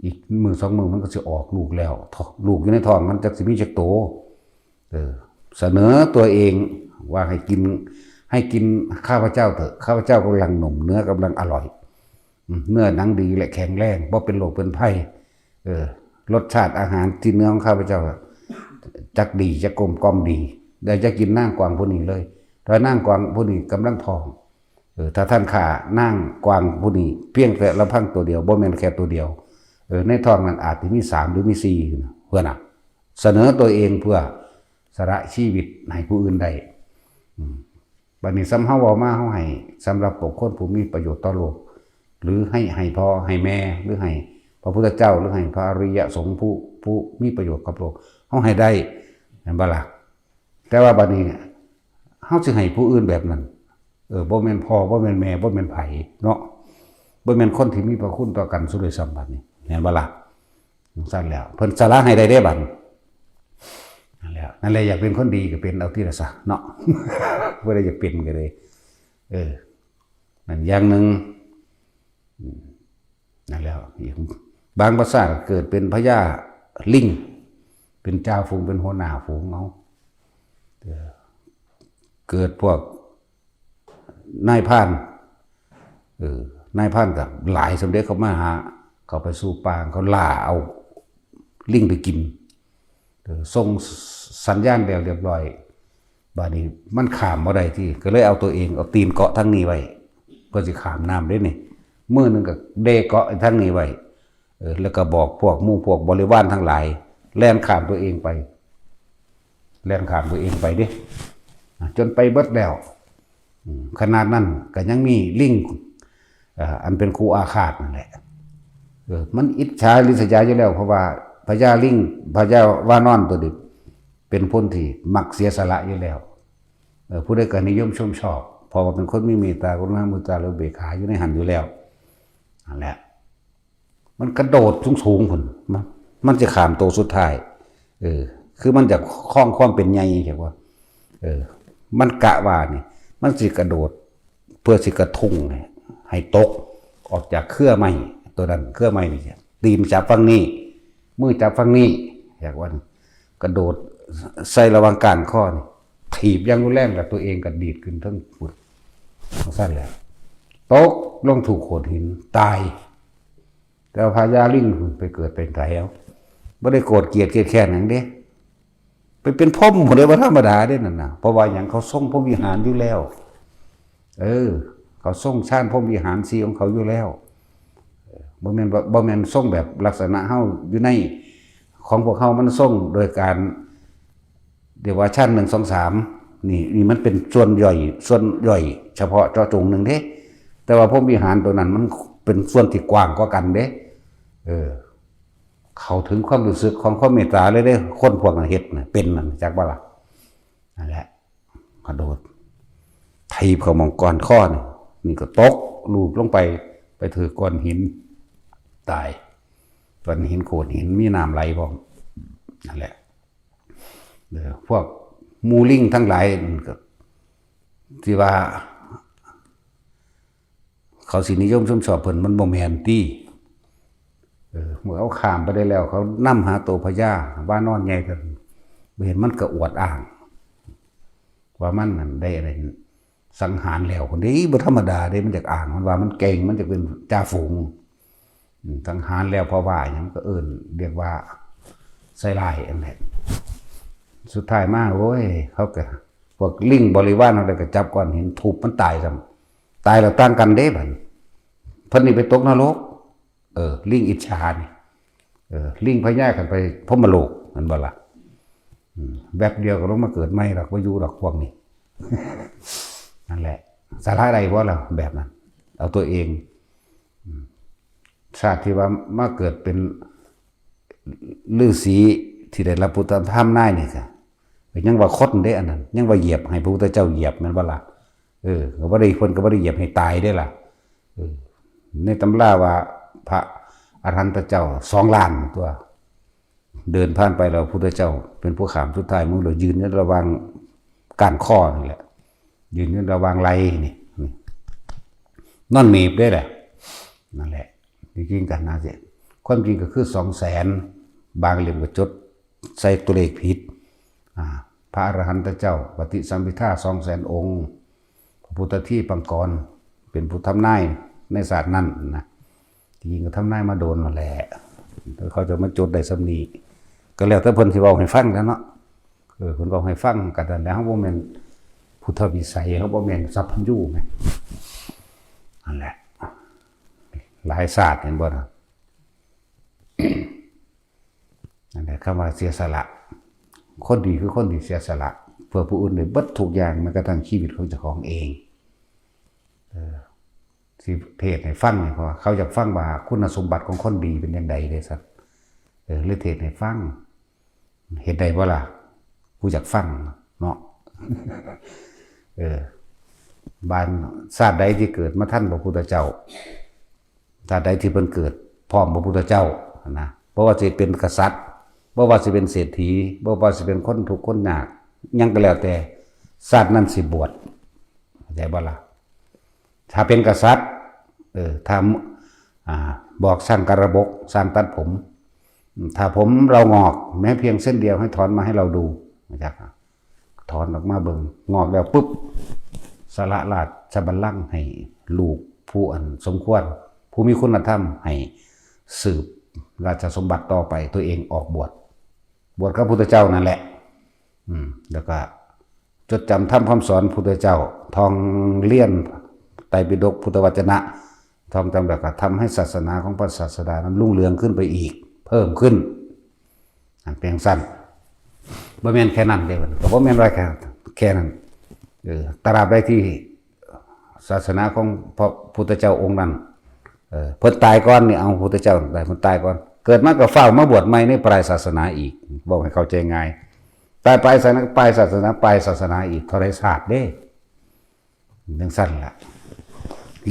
อีกมื้อสองมื้อมันก็สิออกลูกแล้ว ท- ลูกอยู่ในท้องมันจักสิมีจักโต เออ เสนอตัวเองว่าให้กิน ให้กินข้าพเจ้าเถอะ ข้าพเจ้ากำลังหนุ่ม เนื้อกำลังอร่อย อืม เนื้อหนังดีและแข็งแรง บ่เป็นโรคเป็นภัย เออ รสชาติอาหารที่เนื้อของข้าพเจ้าอะจักดี จักกลมกล่อมดี ได้จะกินนางกวางผู้นี้เลย แต่นางกวางผู้นี้กำลังท้อง เออ ถ้าท่านฆ่านางกวางผู้นี้เพียงแต่ลำพังตัวเดียว บ่แม่นแค่ตัวเดียว เออ ในท้องนั้นอาจจะมีสามหรือมีสี่นะ เพื่อน่ะ เสนอตัวเองเพื่อสละชีวิตให้ผู้อื่นได้ อืม บัดนี้ส่ำเฮาเว้ามา เฮาให้สำหรับบุคคลผู้มีประโยชน์ต่อโลก หรือให้ ให้พ่อให้แม่ หรือให้พระพุทธเจ้า หรือให้พระอริยสงฆ์ผู้ ผู้มีประโยชน์กับโลก เฮาให้ได้ แม่นบ่ล่ะ? แต่ว่าบัดนี้เนี่ย เฮาสิให้ผู้อื่นแบบนั้น เออ บ่แม่นพ่อ บ่แม่นแม่ บ่แม่นไผเนาะ บ่แม่นคนที่มีพระคุณต่อกันซะด้วยซ้ำ บัดนี้ แม่นบ่ล่ะ? จั่งซั่นแล้ว เพิ่นสละให้ได้เด้บัดนี้ นั่นแหละ นั่นแหละ อยากเป็นคนดีก็เป็นเอาติล่ะซะเนาะ ผู้ใดอยากเป็นก็เลย เออ นั่นอย่างหนึ่ง อืม นั่นแหละ อีกบางประสาทเกิดเป็นพญาลิง เป็นจ่าฝูง เป็นหัวหน้าฝูงเอา เออ เกิดพวกนายพราน เออ นายพรานก็หลายสำเร็จ เขามาหา เขาไปสู่ป่า เขาล่าเอาลิงไปกิน เออ ส่งสัญญาณแล้วเรียบร้อย บัดนี้มันข้ามบ่ได้ติ ก็เลยเอาตัวเอง เอาตีนเกาะทางนี้ไว้ เพื่อสิข้ามน้ำเด้นี่ มือหนึ่งก็เดะเกาะทางนี้ไว้ เออ แล้วก็บอกพวกหมู่พวกบริวารทั้งหลาย แล่นข้ามตัวเองไป แล่นข้ามตัวเองไปเด้ อ่ะ จนไปเบิดแล้ว อืม ขนาดนั้นก็ยังมีลิง เอ่อ อันเป็นคู่อาฆาตนั่นแหละ เออ มันอิจฉาริษยาอยู่แล้ว เพราะว่าพญาลิง พญาวานอนตัวนี้เป็นคนที่มักเสียสละอยู่แล้ว เออ ผู้ใดก็นิยมชมชอบ เพราะว่าเป็นคนมีเมตตากรุณามุทิตาและอุเบกขาอยู่ในหั้นอยู่แล้ว นั่นแหละ มันกระโดดสูงๆ พุ้น มัน มันจะข้ามตัวสุดท้าย เออ คือมันจะครองความเป็นใหญ่ เห็นบ่ เออ มันกะว่านี่ มันสิกระโดด เพื่อสิกระทุ้งให้ ให้ตกออกจากเครือไม้ตัวนั้น เครือไม้นี่ ตีนจับฝั่งนี้ มือจับฝั่งนี้ อยากว่า กระโดดใส่ระหว่างก้านคอนี่ ถีบอย่างรุนแรง แล้วตัวเองก็ดีดขึ้นเทิงพุ้น จั่งซั่นแหละ ตกลงถูกโขดหิน ตาย แต่ว่าพญาลิงพุ้นไปเกิดเป็นไผเอา บ่ได้โกรธเกลียดเกลียดแค้นหยังเด้ ไปเป็นพรหมพุ้นเด้ บ่ธรรมดาเด้นั่นน่ะ เพราะว่าหยัง เขาทรงพรหมวิหารอยู่แล้ว เออ เขาทรงฌานพรหมวิหารสี่ของเขาอยู่แล้ว เออ บ่แม่นว่า บ่แม่นทรงแบบลักษณะเฮาอยู่ใน ของพวกเฮามันทรงโดยการ เรียกว่าฌานหนึ่ง สอง สาม นี่ นี่มันเป็นส่วนย่อย ส่วนย่อยเฉพาะเจาะจงหนึ่งเด้ แต่ว่าพรหมวิหารตัวนั้นมันเป็นส่วนที่กว้างกว่ากันเด้ เออ เข้าถึงความรู้สึกของความเมตตาเลยเด้ คนพวกนั้นเฮ็ดน่ะ เป็นนั่น จักบ่ล่ะ? นั่นแหละ กระโดด ถีบเข้าหม่องก้านคอนี่ นี่ก็ตกลูบลงไป ไปถืกก้อนหิน ตาย ก้อนหินโขดหิน มีน้ำไหลพร้อม นั่นแหละ เออ พวกหมู่ลิงทั้งหลายมันก็ ที่ว่า เขาสินิยมชมชอบเพิ่น มันบ่แม่นติ เออ เมื่อเขาข้ามไปได้แล้ว เขานำหาตัวพญาวานอนใหญ่เพิ่น บ่เห็น มันก็อวดอ้าง ว่ามันนั่นได้อะไร สังหารแล้วพุ้นเด้ บ่ธรรมดาเด้ มันอยากอ้าง มันว่ามันเก่ง มันอยากเป็นจ่าฝูง อืม สังหารแล้วเพราะว่าหยัง ก็เอิ้น เรียกว่าใส่ร้ายอันนั้น สุดท้ายมา โอ้ย เขาก็ พวกลิงบริวารเขาได้ก็จับก้อนหินทุบมันตายซ้ำ ตายแล้วต่างกันเด้บัดนี้ เพิ่นนี่ไปตกนรก เออ ลิงอิจฉานี่ เออ ลิงพญาขึ้นไปพรหมโลก แม่นบ่ล่ะ? อืม แวบเดียวก็ลงมาเกิดใหม่ดอก บ่อยู่ดอกพวกนี้ นั่นแหละ สละได้บ่ล่ะแบบนั้น เอาตัวเอง อืม ชาติที่ว่ามาเกิดเป็นฤาษีที่ได้รับพุทธธรรมนายนี่ก็ ก็ยังว่าคนเด้อันนั้น ยังว่าเหยียบให้พระพุทธเจ้าเหยียบ แม่นบ่ล่ะ? เออ ก็บ่ได้ เพิ่นก็บ่ได้เหยียบให้ตายเด้ล่ะ เออ ในตำราว่าพระอรหันตเจ้าสองล้านตัว เดินผ่านไปแล้วพุทธเจ้าเป็นผู้ข้ามสุดท้าย มือเรายืนอยู่ระหว่างก้านคอนี่แหละ ยืนอยู่ระหว่างไหล่นี่ นี่ นอนเมบได้แหละ นั่นแหละ จริงๆกันนะเจ๊ ความจริงก็คือสองแสน บางเล่มก็จดใส่ตัวเลขผิด อ่า พระอรหันตเจ้าปฏิสัมภิทาสองแสนองค์ พระพุทธที่ปางกรเป็นผู้ทำนายในศาสตร์นั้นนะ จริงๆก็ทำนายมาโดนนั่นแหละ แต่เขาจะมาจดได้ส่ำนี้ ก็แล้วแต่เพิ่นสิเว้าให้ฟังแหล้วเนาะ เออ เพิ่นเว้าให้ฟังกันนั่นแหละ เฮาบ่แม่นพุทธวิสัย เฮาบ่แม่นสัพพัญญูไง นั่นแหละ หลายศาสตร์เห็นบ่นะ นั่นแหละ คำว่าเสียสละ คนดีคือคนที่เสียสละ เพื่อผู้อื่นได้เบิดทุกอย่าง แม้กระทั่งชีวิตของเจ้าของเอง เออ สิเทศน์ให้ฟังนี่ เพราะว่าเขาอยากฟังว่าคุณสมบัติของคนดีเป็นจั่งใดเด้ซั่น เออ เลยเทศน์ให้ฟัง เฮ็ดได้บ่ล่ะ ผู้อยากฟังเนาะ เออ บานชาติใดที่เกิดมาทันพระพุทธเจ้า ชาติใดที่เพิ่นเกิดพร้อมพระพุทธเจ้านะ บ่ว่าสิเป็นกษัตริย์ บ่ว่าสิเป็นเศรษฐี บ่ว่าสิเป็นคนทุกข์คนยาก หยังก็แล้วแต่ ชาตินั้นสิบวช เข้าใจบ่ล่ะ ถ้าเป็นกษัตริย์ เออ ถ้า อ่า บอกช่างกระบก ช่างตัดผม ถ้าผมเราหงอก แม้เพียงเส้นเดียว ให้ถอนมาให้เราดู นะครับ ถอนออกมาเบิ่ง หงอกแล้วปุ๊บ สละราชบัลลังก์ให้ลูกผู้อันสมควร ผู้มีคุณธรรม ให้สืบราชสมบัติต่อไป ตัวเองออกบวช บวชกับพุทธเจ้านั่นแหละ อืม แล้วก็จดจำธรรมคำสอนพุทธเจ้า ท่องเรียนไตรปิฎกพุทธวจนะ ท่องจำแล้วก็ทำให้ศาสนาของพระศาสดานั้นรุ่งเรืองขึ้นไปอีก เพิ่มขึ้น อันเป็นสั้น บ่แม่นแค่นั้นเด้ ก็บ่แม่นว่าแค่ แค่นั้น เออ ตราบใดที่ศาสนาของพระพุทธเจ้าองค์นั้น เออ เพิ่นตายก่อนนี่ เอาพุทธเจ้าได้ เพิ่นตายก่อน เกิดมาก็ฟ้าวมาบวชใหม่ในปลายศาสนาอีก บอกให้เข้าใจง่าย ตายปลายศาสนา ปลายศาสนา ปลายศาสนาอีก เท่าไรชาติเด้ จั่งซั่นล่ะ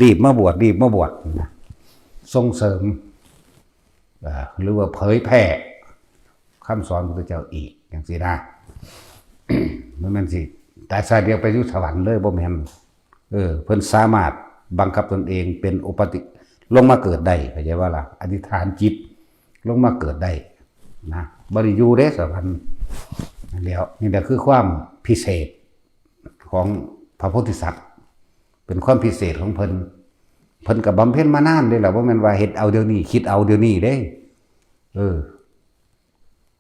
รีบมาบวช รีบมาบวชนะ ส่งเสริม อ่า หรือว่าเผยแพร่คำสอนพระพุทธเจ้าอีก จั่งซี้นะ มันแม่นสิ ตายชาติเดียวไปอยู่สวรรค์เลย บ่แม่น เออ เพิ่นสามารถบังคับตนเองเป็นอุปติ ลงมาเกิดได้ เข้าใจบ่ล่ะ อธิษฐานจิต ลงมาเกิดได้นะ บ่ได้อยู่เด้สวรรค์ นั่นแหละ นี่แหละคือความพิเศษของพระโพธิสัตว์ เป็นความพิเศษของเพิ่น เพิ่นก็บำเพ็ญมานานเด้ล่ะ บ่แม่นว่าเฮ็ดเอาเดี๋ยวนี้ คิดเอาเดี๋ยวนี้เด้ เออ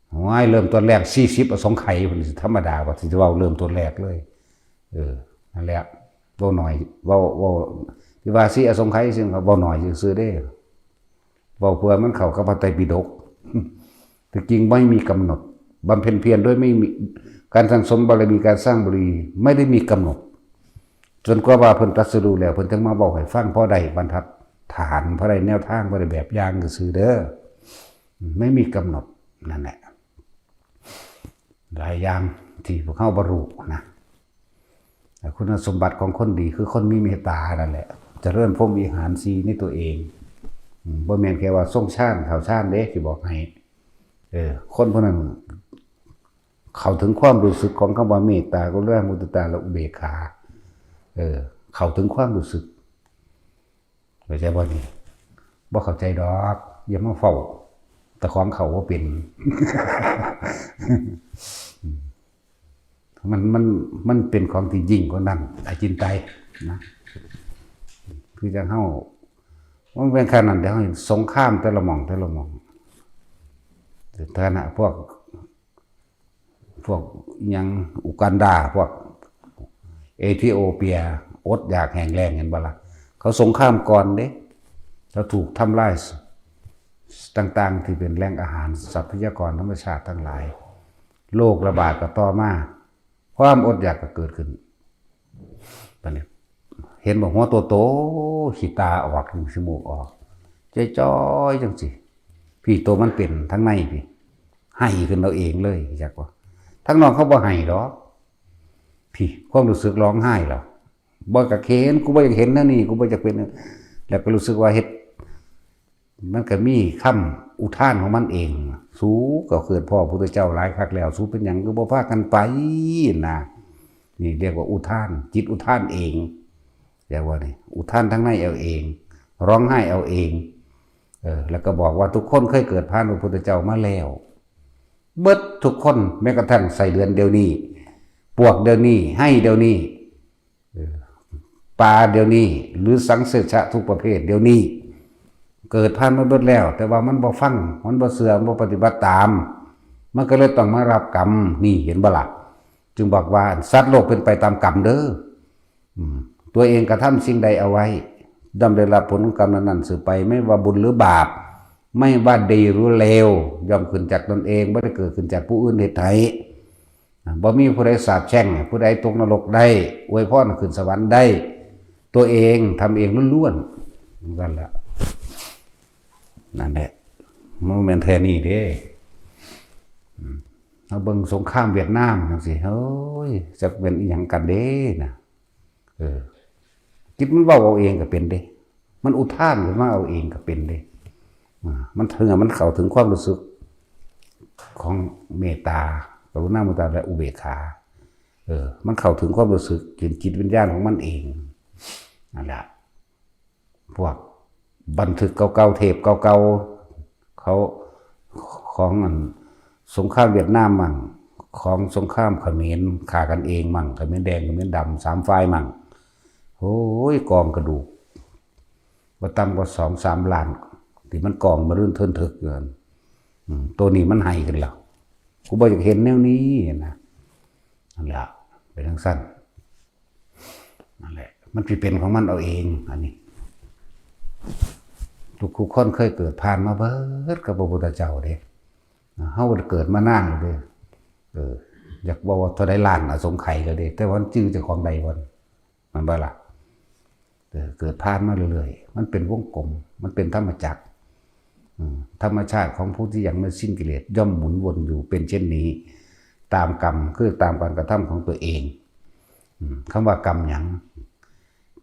โอ้ย เริ่มต้นแรกสี่สิบอสงไขย เพิ่นสิธรรมดาว่าสิเว้าเริ่มต้นแรกเลย เออ นั่นแหละ เว้าหน่อย เว้า เว้า ที่ว่าสี่อสงไขย ซึ่งเขาเว้าหน่อยซื่อๆเด้ เว้าเพื่อมันเข้ากับพระไตรปิฎก แต่จริงไม่มีกำหนด บำเพ็ญเพียรด้วยไม่มี การสั่งสมบารมี การสร้างบารมี ไม่ได้มีกำหนด จนกว่าว่าเพิ่นตรัสรู้แล้ว เพิ่นถึงมาเว้าให้ฟัง พอได้บรรทัดฐาน พอได้แนวทาง พอได้แบบอย่างซื่อๆเด้อ ไม่มีกำหนด นั่นแหละ หลายอย่างที่พวกเฮาบ่รู้นะ แต่คุณสมบัติของคนดีคือคนมีเมตตานั่นแหละ เจริญพรหมวิหารสี่ในตัวเอง อืม บ่แม่นแค่ว่าทรงฌาน เข้าฌานเด้ สิบอกให้ เออ คนผู้นั้นเข้าถึงความรู้สึกของคำว่าเมตตา กรุณา มุทิตา และอุเบกขา เออ เข้าถึงความรู้สึก เข้าใจบ่นี่ บ่เข้าใจดอก อย่ามาเฝ้า แต่ของเข้าบ่เป็น มัน มัน มันเป็นของที่ยิ่งกว่านั้น อจินไตยนะ คือจั่งเฮา มันเป็นขนาดเดียว สงครามแต่ละหม่อง แต่ละหม่อง ฐานะพวก พวกอิหยังอูกันดา พวกเอธิโอเปีย อดอยากแห้งแล้ง เห็นบ่ล่ะ เขาสงครามก่อนเด้ เขาถูกทำลายต่างๆ ที่เป็นแหล่งอาหาร ทรัพยากรธรรมชาติทั้งหลาย โรคระบาดก็ต่อมา ความอดอยากก็เกิดขึ้น บัดนี้ เห็นบ่ หัวโตๆ ขี้ตาออก ขี้มูกออก จ้อยๆ จั่งซี้ พี่ โตมันเป็นทางในพี่ ไห้ขึ้นเอาเองเลย จักว่า ทางนอกเขาบ่ไห้ดอก พี่ ความรู้สึกร้องไห้เหรอ บ่อยากเห็น กูบ่อยากเห็นแนวนี้ กูบ่อยากเป็น แล้วก็รู้สึกว่าเฮ็ด มันก็มีคำอุทานของมันเอง สูก็เกิดพ้อพุทธเจ้าหลายคักแล้ว สูเป็นหยังคือบ่พากันไปนะ นี่เรียกว่าอุทาน จิตอุทานเอง เรียกว่านี่ อุทานทางในเอาเอง ร้องไห้เอาเอง เออ แล้วก็บอกว่าทุกคนเคยเกิดผ่านพระพุทธเจ้ามาแล้ว เบิดทุกคน แม้กระทั่งไส้เดือนเดี๋ยวนี้ ปวกเดี๋ยวนี้ ไห้เดี๋ยวนี้ เออ ปลาเดี๋ยวนี้ หรือสังเสชะทุกประเภทเดี๋ยวนี้ เกิดผ่านมาเบิดแล้ว แต่ว่ามันบ่ฟัง มันบ่เชื่อ มันบ่ปฏิบัติตาม มันก็เลยต้องมารับกรรม นี่ เห็นบ่ล่ะ จึงบอกว่าสัตว์โลกเป็นไปตามกรรมเด้อ อืม ตัวเองกระทำสิ่งใดเอาไว้ ย่อมได้รับผลของกรรมนั้นๆ สืบไป ไม่ว่าบุญหรือบาป ไม่ว่าดีหรือเลว ย่อมขึ้นจากตนเอง บ่ได้เกิดขึ้นจากผู้อื่นเฮ็ดให้ นะ บ่มีผู้ใดสาปแช่งให้ผู้ใดตกนรกได้ อวยพรให้ขึ้นสวรรค์ได้ ตัวเองทำเองล้วนๆนั่นแหละ นั่นแหละ มันแม่นแท้นี่เด้ อืม เอาเบิ่งสงครามเวียดนามจังซี่ โอ้ย จักเป็นอีหยังกันเด้นะ เออ จิตมันเว้าเอาเองก็เป็นเด้ มันอุทานขึ้นมาเอาเองก็เป็นเด้ อ่า มันถึง มันเข้าถึงความรู้สึกของเมตตา กรุณา มุทิตา และอุเบกขา เออ มันเข้าถึงความรู้สึก เห็นจิตวิญญาณของมันเอง นั่นแหละ พวกบันทึกเก่าๆ เทปเก่าๆ เขา ของอันสงครามเวียดนามมั่ง ของสงครามเขมร ฆ่ากันเองมั่ง เขมรแดง เขมรดำ สามฝ่ายมั่ง โอ้ย กองกระดูก บ่ต่ำกว่าสองสามล้าน ที่มันกองมารื่นเทินเถิกอยู่หั่น อืม ตัวนี้มันไห้ขึ้นแล้ว กูบ่อยากเห็นแนวนี้นะ นั่นแหละ เป็นจั่งซั้น นั่นแหละ มันสิเป็นของมันเอาเอง อันนี้ ทุกๆคนเคยเกิดผ่านมาเบิดกับพระพุทธเจ้าเด้ เฮาเกิดมานานแล้วเด้ เออ อยากบอกว่าเท่าใดล้านอสงไขยแล้วเด้ แต่ว่ามันจื่อเจ้าของได้บ่ แม่นบ่ล่ะ เออ เกิดผ่านมาเรื่อยๆ มันเป็นวงกลม มันเป็นธรรมจักร อืม ธรรมชาติของผู้ที่ยังไม่สิ้นกิเลสย่อมหมุนวนอยู่เป็นเช่นนี้ ตามกรรม คือตามการกระทำของตัวเอง อืม คำว่ากรรมหยัง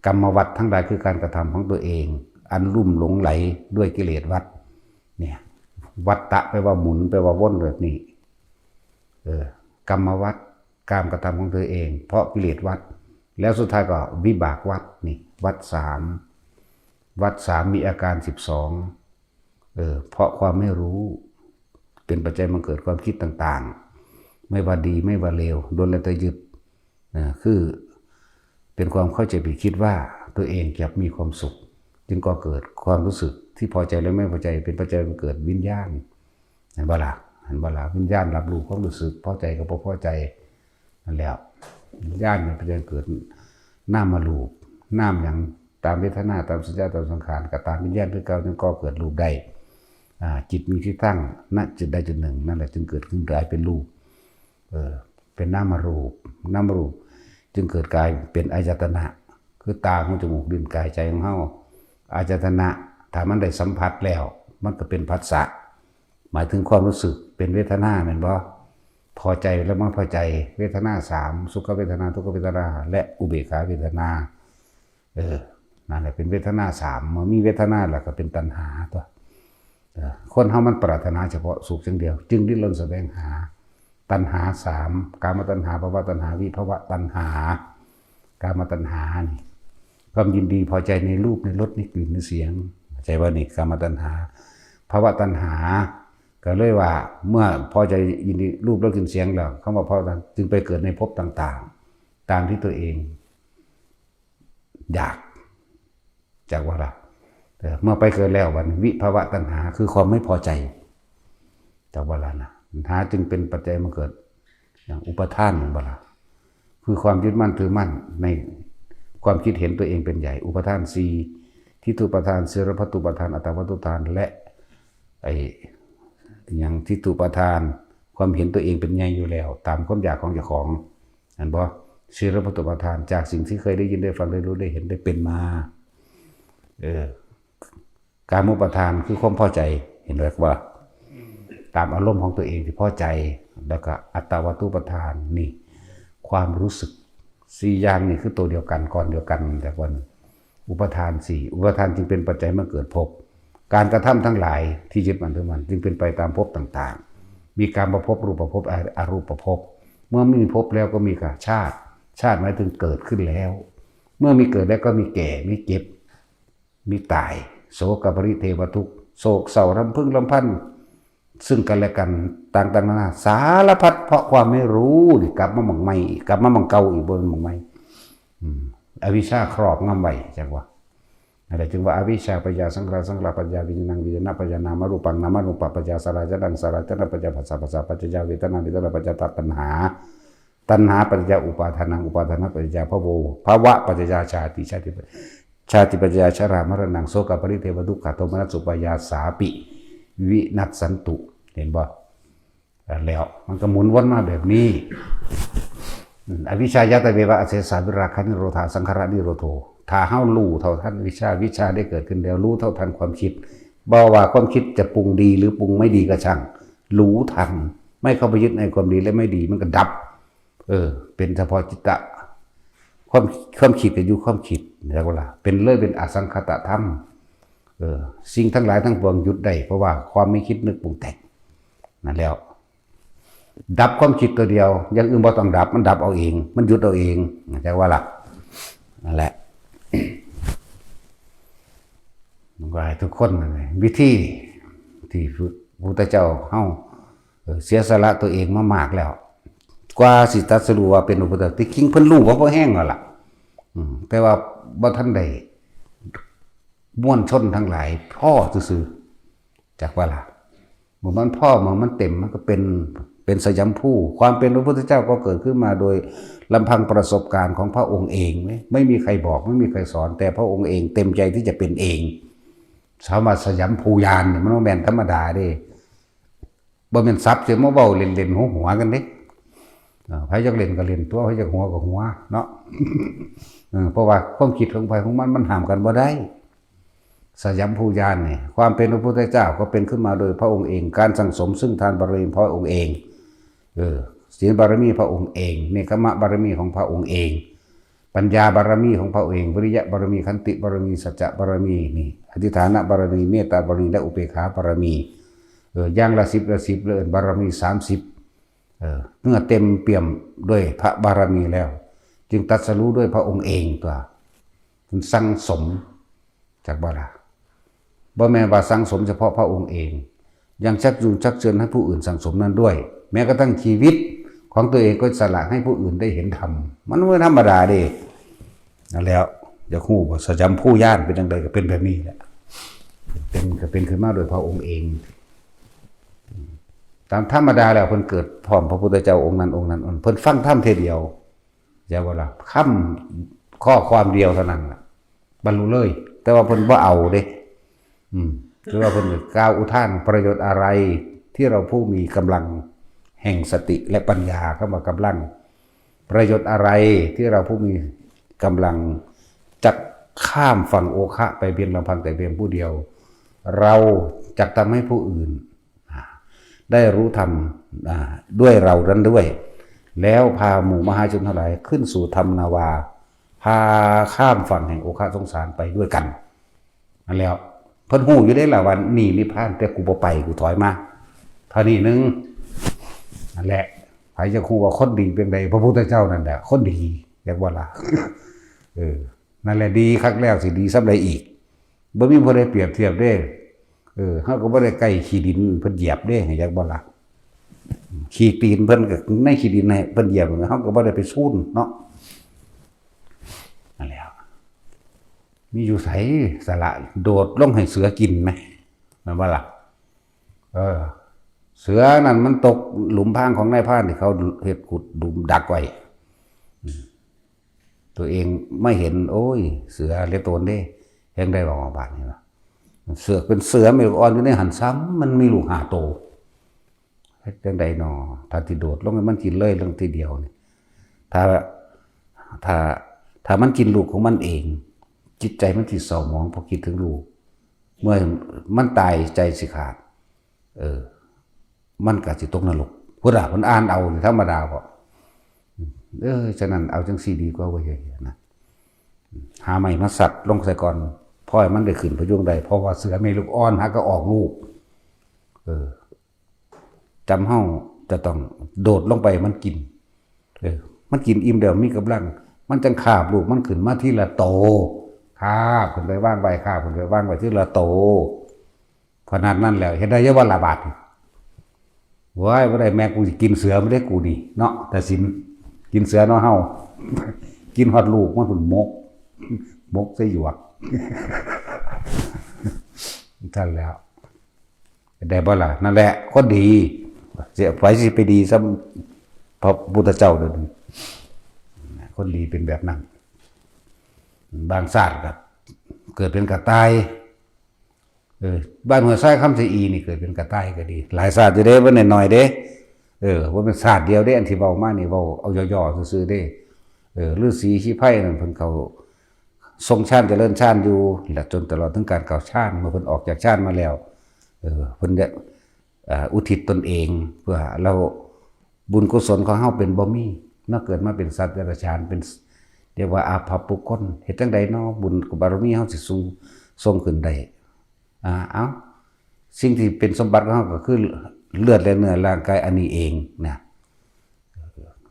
กรรมวัฏทั้งหลายคือการกระทำของตัวเอง อันลุ่มหลงไหลด้วยกิเลสวัฏ เนี่ย วัฏฏะแปลว่าหมุน แปลว่าวนแบบนี้ เออ กรรมวัฏ การกระทำของตัวเอง เพราะกิเลสวัฏ แล้วสุดท้ายก็วิบากวัฏ นี่ วัฏสาม วัฏสามมีอาการสิบสอง เออ เพราะความไม่รู้ เป็นปัจจัยบังเกิดความคิดต่างๆ ไม่ว่าดีไม่ว่าเลว ล้วนแล้วแต่ยึด นะ คือ เป็นความเข้าใจผิดคิดว่าตัวเองจะมีความสุข จึงก่อเกิดความรู้สึกที่พอใจและไม่พอใจ เป็นปัจจัยบังเกิดวิญญาณ เห็นบ่ล่ะ เห็นบ่ล่ะ วิญญาณรับรู้ความรู้สึก พอใจกับบ่พอใจ นั่นแหละ วิญญาณมันเป็นเกิดนามรูป นามหยัง ตามเวทนา ตามสัญญา ตามสังขาร ก็ตามวิญญาณคือเก่า จึงก่อเกิดรูปได้ อ่า จิตมีที่ตั้ง ณ จุดใดจุดหนึ่ง นั่นแหละ จึงเกิดขึ้นกลายเป็นรูป เออ เป็นนามรูป นามรูป จึงเกิดกลายเป็นอายตนะ คือตา หู จมูก ลิ้น กาย ใจของเฮา อายตนะ ถ้ามันได้สัมผัสแล้ว มันก็เป็นผัสสะ หมายถึงความรู้สึก เป็นเวทนา แม่นบ่ พอใจแล้วมาพอใจ เวทนาสาม สุขเวทนา ทุกขเวทนา และอุเบกขาเวทนา เออ นั่นแหละ เป็นเวทนาสาม เมื่อมีเวทนาแล้วก็เป็นตัณหาตัว เออ คนเฮามันปรารถนาเฉพาะสุขอย่างเดียว จึงดิ้นรนแสวงหา ตัณหาสาม กามตัณหา ภวตัณหา วิภวตัณหา กามตัณหานี่ ความยินดีพอใจในรูป ในรส ในกลิ่น ในเสียง เข้าใจบ่นี่ กามตัณหา ภวตัณหา ก็เลยว่า เมื่อพอใจยินดีรูป รส กลิ่น เสียงแล้ว คำว่าพอตัณหา จึงไปเกิดในภพต่างๆ ตามที่ตัวเอง อยาก จักบ่ล่ะ เออ เมื่อไปเกิดแล้ว บัดนี้ วิภวตัณหา คือความไม่พอใจ จักบ่ล่ะนะ ตัณหาจึงเป็นปัจจัยมาเกิด อย่างอุปาทาน แม่นบ่ล่ะ คือความยึดมั่นถือมั่นในความคิดเห็นตัวเองเป็นใหญ่ อุปาทานสี่ ทิฏฐุปาทาน สีลพัตตุปาทาน อัตตวัตตุปาทาน และ ไอ้ อย่างทิฏฐุปาทาน ความเห็นตัวเองเป็นใหญ่อยู่แล้ว ตามความอยากของเจ้าของ เห็นบ่ สีลพัตตุปาทาน จากสิ่งที่เคยได้ยินได้ฟังได้รู้ได้เห็นได้เป็นมา เออ กามุปาทาน คือความพอใจ เห็นไหมว่า ตามอารมณ์ของตัวเองที่พอใจ แล้วก็อัตตวัตตุปาทาน นี่ ความรู้สึก สี่อย่างนี่คือตัวเดียวกัน ก้อนเดียวกัน แต่ก่อน อุปาทานสี่ อุปาทานจึงเป็นปัจจัยมาเกิดภพ การกระทำทั้งหลายที่ยึดมั่นถือมั่น จึงเป็นไปตามภพต่างๆ มีกามภพ รูปภพ อรูปภพ เมื่อมีภพแล้วก็มีกาชาติ ชาติหมายถึงเกิดขึ้นแล้ว เมื่อมีเกิดแล้วก็มีแก่ มีเจ็บ มีตาย โศกปริเทวทุกข์ โศกเศร้ารำพึงรำพัน ซึ่งกันและกันต่างๆนานา สารพัดเพราะความไม่รู้นี่ กลับมาหม่องใหม่อีก กลับมาหม่องเก่าอีก บ่แม่นหม่องใหม่ อืม อวิชชาครอบงำไว้ จังว่า นั่นแหละจึงว่า อวิชชาปัจจยาสังขาร สังขารปัจจยาวิญญาณัง วิญญาณปัจจยานามรูปัง นามรูปปัจจยาสัลลาสนัง สัลลาสนปัจจยาผัสสะ ผัสสะปัจจยาเวทนา เวทนาปัจจยาตัณหา ตัณหาปัจจยาอุปาทานัง อุปาทานปัจจยาภโว ภวปัจจยาชาติ ชาติ ชาติปัจจยาชรามรณัง โสกปริเทวทุกขโทมนัสสุปายาสาปิวินัสสันตุ เห็นบ่ แล้วมันก็หมุนวนมาแบบนี้ อืม อวิชชายาตเววะ อเสสาวิราคะนิโรธา สังขารนิโรโธ ถ้าเฮารู้เท่าทันวิชชา วิชชาได้เกิดขึ้นแล้ว รู้เท่าทันความคิด บ่ว่าความคิดจะปรุงดีหรือปรุงไม่ดีก็ช่าง รู้ทัน ไม่เข้าไปยึดในความดีและไม่ดี มันก็ดับ เออ เป็นเฉพาะจิตตะ ความ ความคิดก็อยู่ความคิด แล้วก็ล่ะ เป็นเลยเป็นอสังขตธรรม เออ สิ่งทั้งหลายทั้งปวงหยุดได้ เพราะว่าความไม่คิดนึกปรุงแต่ง นั่นแล้ว ดับความคิดตัวเดียว อย่างอื่นบ่ต้องดับ มันดับเอาเอง มันหยุดเอาเอง เข้าใจว่าล่ะ นั่นแหละ มันก็ให้ทุกคนนั่นแหละ วิธีที่พุทธเจ้าเฮา เออ เสียสละตัวเองมามากแล้ว กว่าสิตรัสรู้ว่าเป็นพระพุทธเจ้า ที่จริงเพิ่นรู้ว่าพอแห้งแล้วล่ะ อืม แต่ว่าบ่ทันได้ มวลชนทั้งหลายพอซื่อๆ จักว่าล่ะ เมื่อมันพอ เมื่อมันเต็ม มันก็เป็น เป็นสยามภู ความเป็นพระพุทธเจ้าก็เกิดขึ้นมาโดยลำพังประสบการณ์ของพระองค์เอง ไม่ ไม่มีใครบอก ไม่มีใครสอน แต่พระองค์เองเต็มใจที่จะเป็นเอง สามารถสยามภูญาณเนี่ยมันบ่แม่นธรรมดาเด้ บ่แม่นศัพท์สิมาเว้าเล่นๆ หัวๆ กันเด้ เออ ไผอยากเล่นก็เล่นตัว ไผอยากหัวก็หัวเนาะ เออ เพราะว่าความคิดของไผของมัน มันห้ามกันบ่ได้ สยามภูญาณนี่ ความเป็นพระพุทธเจ้าก็เป็นขึ้นมาโดยพระองค์เอง การสั่งสมซึ่งทานบารมีพระองค์เอง เออ ศีลบารมีพระองค์เอง เนกขมะบารมีของพระองค์เอง ปัญญาบารมีของพระองค์เอง วิริยะบารมี ขันติบารมี สัจจะบารมี นี่ อธิษฐานบารมี เมตตาบารมี และอุเบกขาบารมี เออ อย่างละสิบละสิบ เลยบารมีสามสิบ เออ เมื่อเต็มเปี่ยมด้วยพระบารมีแล้ว จึงตรัสรู้ด้วยพระองค์เองตัว มันสั่งสม จักบ่ล่ะ บ่แม่นว่าสั่งสมเฉพาะพระองค์เอง ยังชักจูงชักเชิญให้ผู้อื่นสั่งสมนั้นด้วย แม้กระทั่งชีวิตของตัวเองก็สละให้ผู้อื่นได้เห็นธรรม มันบ่ธรรมดาเด้ นั่นแล้ว อยากฮู้ว่าสยามภูญาณเป็นจั่งใด ก็เป็นแบบนี้แหละ เป็น ก็เป็นขึ้นมาโดยพระองค์เอง ตามธรรมดาแล้วเพิ่นเกิดพร้อมพระพุทธเจ้าองค์นั้นองค์นั้น เพิ่นฟังธรรมเทื่อเดียว จักบ่ล่ะ คำ ข้อความเดียวเท่านั้นล่ะ บรรลุเลย แต่ว่าเพิ่นบ่เอาเด้ อืม คือว่าเพิ่นกล่าวอุทาน ประโยชน์อะไรที่เราผู้มีกำลังแห่งสติและปัญญา คำว่ากำลัง ประโยชน์อะไรที่เราผู้มีกำลังจักข้ามฝั่งโอคะไปเพียงลำพังแต่เพียงผู้เดียว เราจักทำให้ผู้อื่น อ่า ได้รู้ธรรม อ่า ด้วยเรานั้นด้วย แล้วพาหมู่มหาชนทั้งหลายขึ้นสู่ธรรมนาวา พาข้ามฝั่งแห่งโอคะสงสารไปด้วยกัน นั่นแล้ว เพิ่นฮู้อยู่เด้ล่ะว่านี่นิพพาน แต่กูบ่ไป กูถอยมา เท่านี้หนึ่ง นั่นแหละ ไผจะฮู้ว่าคนดีเป็นใด พระพุทธเจ้านั่นแหละ คนดี จักบ่ล่ะ เออ นั่นแหละดีคักแล้ว สิดีส่ำใดอีก บ่มีผู้ใดเปรียบเทียบเด้ เออ เฮาก็บ่ได้ใกล้ขี้ดินเพิ่นเหยียบเด้ จักบ่ล่ะ ขี้ตีนเพิ่นก็ในขี้ดินให้เพิ่นเหยียบ เฮาก็บ่ได้ไปซูนเนาะ นั่นแหละ มีอยู่ไส สละโดดลงให้เสือกินไหม แม่นบ่ล่ะ เออ เสือนั่นมันตกหลุมพรางของนายพรานที่เขาเฮ็ดขุดหลุมดักไว้ อืม ตัวเองไม่เห็น โอ้ย เสือเหลือโตนเด้ แฮงได้บอกว่าบาดนี้ว่า เสือเป็นเสือมีลูกอ่อนอยู่ในหั่น ซ้ำมันมีลูกห้าโต เฮ็ดจั่งใดน้อ ถ้าสิโดดลงให้มันกินเลยลงทีเดียวนี่ ถ้า ถ้า ถ้ามันกินลูกของมันเอง จิตใจมันสิเศร้าหมองเพราะคิดถึงลูก เมื่อมันตายใจสิขาด เออ มันก็สิตกนรก พุทธะ เพิ่นอ่านเอานี่ธรรมดาบ่ เออ ฉะนั้นเอาจั่งซี่ดีกว่าเว้ย นะ หาไม้มาสัดลงใส่ก่อน พอให้มันได้ขึ้นพยุงได้ เพราะว่าเสือมีลูกอ่อน หาก็ออกลูก เออ จำเฮาจะต้องโดดลงไปมันกิน เออ มันกินอิ่มแล้วมีกำลัง มันจั่งคาบลูกมันขึ้นมาทีละโต คาบขึ้นไปวางไว้ คาบขึ้นไปวางไว้ทีละโต ขนาดนั้นแล้ว เฮ็ดได้อยู่บ่ล่ะบาดนี้ โว้ย บ่ได้ แม่กูสิกินเสือมันเด้กูนี่เนาะ ตัดสิน กินเสือเนาะเฮา กินฮอดลูกมันพุ้น หมก หมกใส่หยวก ซั่นแล้ว ได้บ่ล่ะ นั่นแหละ คนดี สิ ไผสิไปดีส่ำพระพุทธเจ้าเด้อ คนดีเป็นแบบนั้น บางชาติก็เกิดเป็นกระต่าย เออ บ้านห้วยทรายคำชะอีนี่เกิดเป็นกระต่ายก็ดี หลายชาติอยู่เด้ บ่น้อยๆเด้ เออ ว่าเป็นศาสตร์เดียวเด้ อันที่เว้ามานี่เว้าเอาย่อๆซื่อๆเด้ เออ ฤๅษีชีไพรนั่นเพิ่นเข้าทรงฌานเจริญฌานอยู่ และจนตลอดถึงการเข้าฌาน เมื่อเพิ่นออกจากฌานมาแล้ว เออ เพิ่นได้ อ่า อุทิศตนเอง เพื่อเรา บุญกุศลของเฮาเป็นบ่มี เนาะ เกิดมาเป็นสัตว์เดรัจฉาน เป็น เรียกว่าอาภัพบุคคล เฮ็ดจั่งใดเนาะ บุญบารมีเฮาสิสูง ส่งขึ้นได้ อ่า เอ้า สิ่งที่เป็นสมบัติของเฮาก็คือเลือดและเนื้อร่างกายอันนี้เองนะ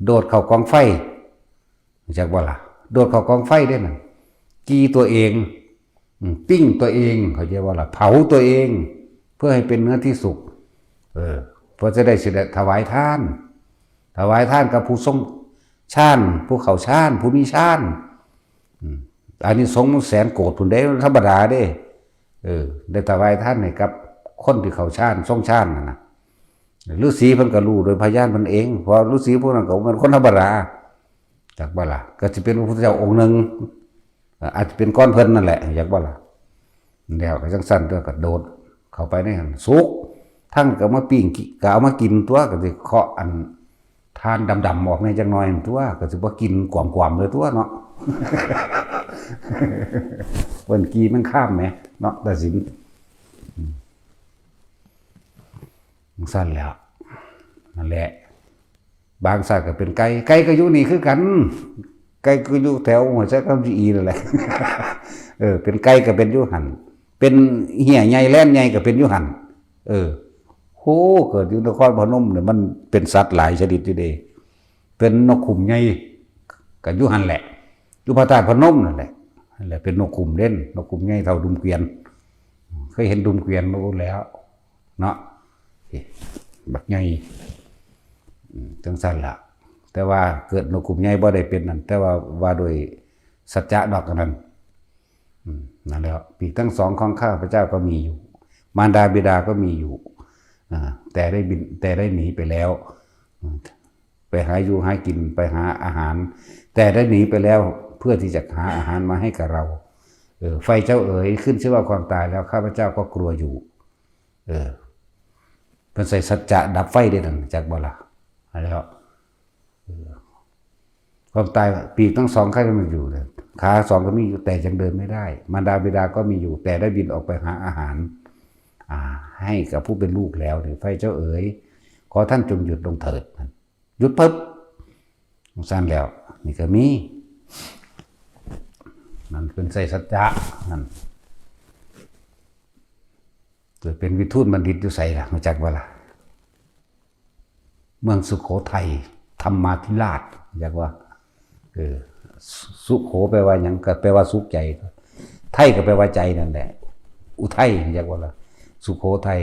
โดดเข้ากองไฟ รู้จักบ่ล่ะ โดดเข้ากองไฟเด้นั่น จีตัวเอง อืม ปิ้งตัวเอง เข้าใจบ่ล่ะ เผาตัวเอง เพื่อให้เป็นเนื้อที่สุก เออ เพื่อจะได้สิได้ถวายทาน ถวายทานกับผู้ทรงฌาน ผู้เข้าฌาน ผู้มีฌาน อืม อานิสงส์มันแสนโกดพุ้นเด้ ธรรมดาเด้ เออ ได้ถวายทานให้กับคนที่เข้าฌาน ทรงฌานนั่นน่ะ ฤๅษีเพิ่นก็รู้โดยพยานเพิ่นเอง เพราะฤๅษีพวกนั้นก็บ่แม่นคนธรรมดา จักบ่ล่ะ ก็สิเป็นพระพุทธเจ้าองค์หนึ่ง อาจจะเป็นก่อนเพิ่นนั่นแหละ จักบ่ล่ะ แล้วก็จั่งซั่นตัวก็โดดเข้าไปในหั่น สุก ทั้งก็มาปิ้งกิ ก็เอามากินตัว ก็สิเคาะอันทานดำๆออกแหน่จักหน่อยหั่นตัว ก็สิบ่กินกวมๆเลยตัวเนาะ เพิ่นกี่มันข้ามแหมเนาะ ตัดสิน อืม จั่งซั่นแหล้ว นั่นแหละ บางสัตว์ก็เป็นไก่ ไก่ก็อยู่นี่คือกัน ไก่ก็อยู่แถวหัวไชคำชะอีนั่นแหละ เออ เป็นไก่ก็เป็นอยู่หั่น เป็นเฮียใหญ่แล่นใหญ่ก็เป็นอยู่หั่น เออ โห เกิดอยู่นครพนมเนี่ยมันเป็นสัตว์หลายชนิดอยู่เด้ เป็นนกขุมใหญ่ก็อยู่หั่นแหละ อยู่พระธาตุพนมนั่นแหละ นั่นแหละเป็นนกขุมเด่น นกขุมใหญ่เท่าดุมเกวียน เคยเห็นดุมเกวียนบ่แล้ว เนาะ บักใหญ่ อืม จั่งซั่นล่ะ แต่ว่าเกิดนกขุมใหญ่บ่ได้เป็นนั่น แต่ว่าว่าโดยสัจจะดอกอันนั้น อืม นั่นแหละ ปีกทั้งสองของข้าพเจ้าก็มีอยู่ มารดาบิดาก็มีอยู่ อ่า แต่ได้บิน แต่ได้หนีไปแล้ว อืม ไปหาอยู่หากิน ไปหาอาหาร แต่ได้หนีไปแล้ว เพื่อที่จะหาอาหารมาให้กับเรา เออ ไฟเจ้าเอ๋ย ขึ้นชื่อว่าความตายแล้ว ข้าพเจ้าก็กลัวอยู่ เออ เพิ่นใส่สัจจะดับไฟเด้นั่น จักบ่ล่ะ แล้ว เออ ความตาย ปีกทั้งสองข้ายังมีอยู่เลย ขาสองก็มีอยู่ แต่ยังเดินไม่ได้ มารดาบิดาก็มีอยู่ แต่ได้บินออกไปหาอาหาร อ่า ให้กับผู้เป็นลูกแล้วเนี่ย ไฟเจ้าเอ๋ย ขอท่านจงหยุดลงเถิด หยุดปึ๊บ จั่งซั่นแล้ว นี่ก็มี นั่นเป็นใส่สัจจะ นั่น เกิดเป็นวิทูลบัณฑิตอยู่ไสล่ะ รู้จักบ่ล่ะ เมืองสุโขทัย ธรรมาธิราช รู้จักบ่ เออ สุ สุโขแปลว่าหยัง ก็แปลว่าสุขใจ ไทยก็แปลว่าใจนั่นแหละ อุทัย รู้จักบ่ล่ะ สุโขทัย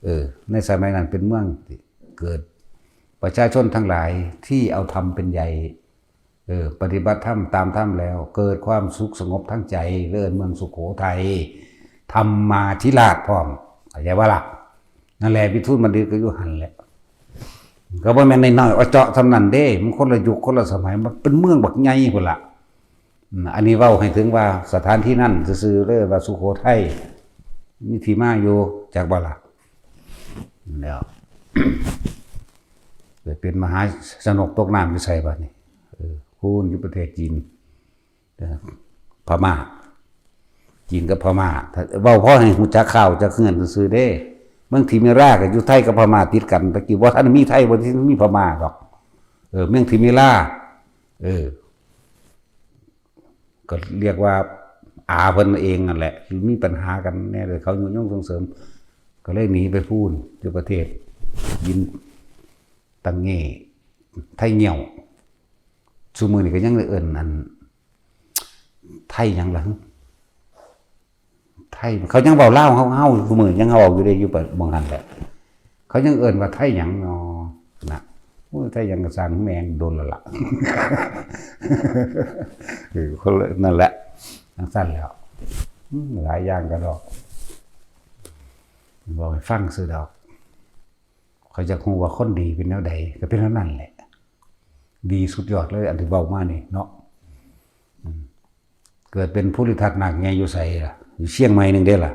เออ ในสมัยนั้นเป็นเมืองที่เกิดประชาชนทั้งหลายที่เอาธรรมเป็นใหญ่ เออ ปฏิบัติธรรมตามธรรมแล้ว เกิดความสุขสงบทั้งใจ เอิ้นเมืองสุโขทัย ธรรมาธิราชพร้อม เข้าใจบ่ล่ะ นั่นแหละ วิทูลบัณฑิตก็อยู่หั่นแหละ ก็บ่แม่นน้อยๆ เอาเจาะส่ำนั้นเด้ มันคนละยุคคนละสมัย มันเป็นเมืองบักใหญ่พุ้นล่ะ อืม อันนี้เว้าให้ถึงว่าสถานที่นั่นซื่อๆเลย ว่าสุโขทัย มีที่มาอยู่ จักบ่ล่ะ แล้ว เกิดเป็นมหาชนกตกน้ำอยู่ไสบัดนี้ เออ พู้นอยู่ประเทศจีน เออ พม่า จีนกับพม่า ถ้าเว้าพอให้ฮู้จักข่าวจักเฮือนซื่อๆเด้ เมืองทิเมราก็อยู่ไทยกับพม่าติดกัน ตะกี้บ่ทันมีไทย บ่ทันมีพม่าดอก เออ เมืองทิเมรา เออ ก็เรียกว่าอาเพิ่นเองนั่นแหละ มีปัญหากันแหน่ เลยเขายุยงส่งเสริม ก็เลยหนีไปพู้น อยู่ประเทศ บินตังเง่ ไทเงี้ยว ซุมื้อนี้ก็ยังได้เอิ้นอัน ไทหยังล่ะ ไท เขายังเว้าลาวเฮา เฮาซุมื้อยังเว้าอยู่เด้ อยู่หม่องหั่นแหละ เขายังเอิ้นว่าไทหยังนอ นะ โอ้ย ไทหยังก็ซ่างแม่ง โดนแล้วล่ะ เออ คนละ นั่นแหละ จั่งซั่นแหล้ว อืม หลายอย่างก็ดอก เว้าให้ฟังซื่อดอก ข้อยอยากฮู้ว่าคนดีเป็นแนวใด ก็เป็นแนวนั้นแหละ ดีสุดยอดเลย อันที่เว้ามานี่เนาะ อืม เกิดเป็นภูริทัตนาคใหญ่อยู่ไสล่ะ อยู่เชียงใหม่หนึ่งเด้ล่ะ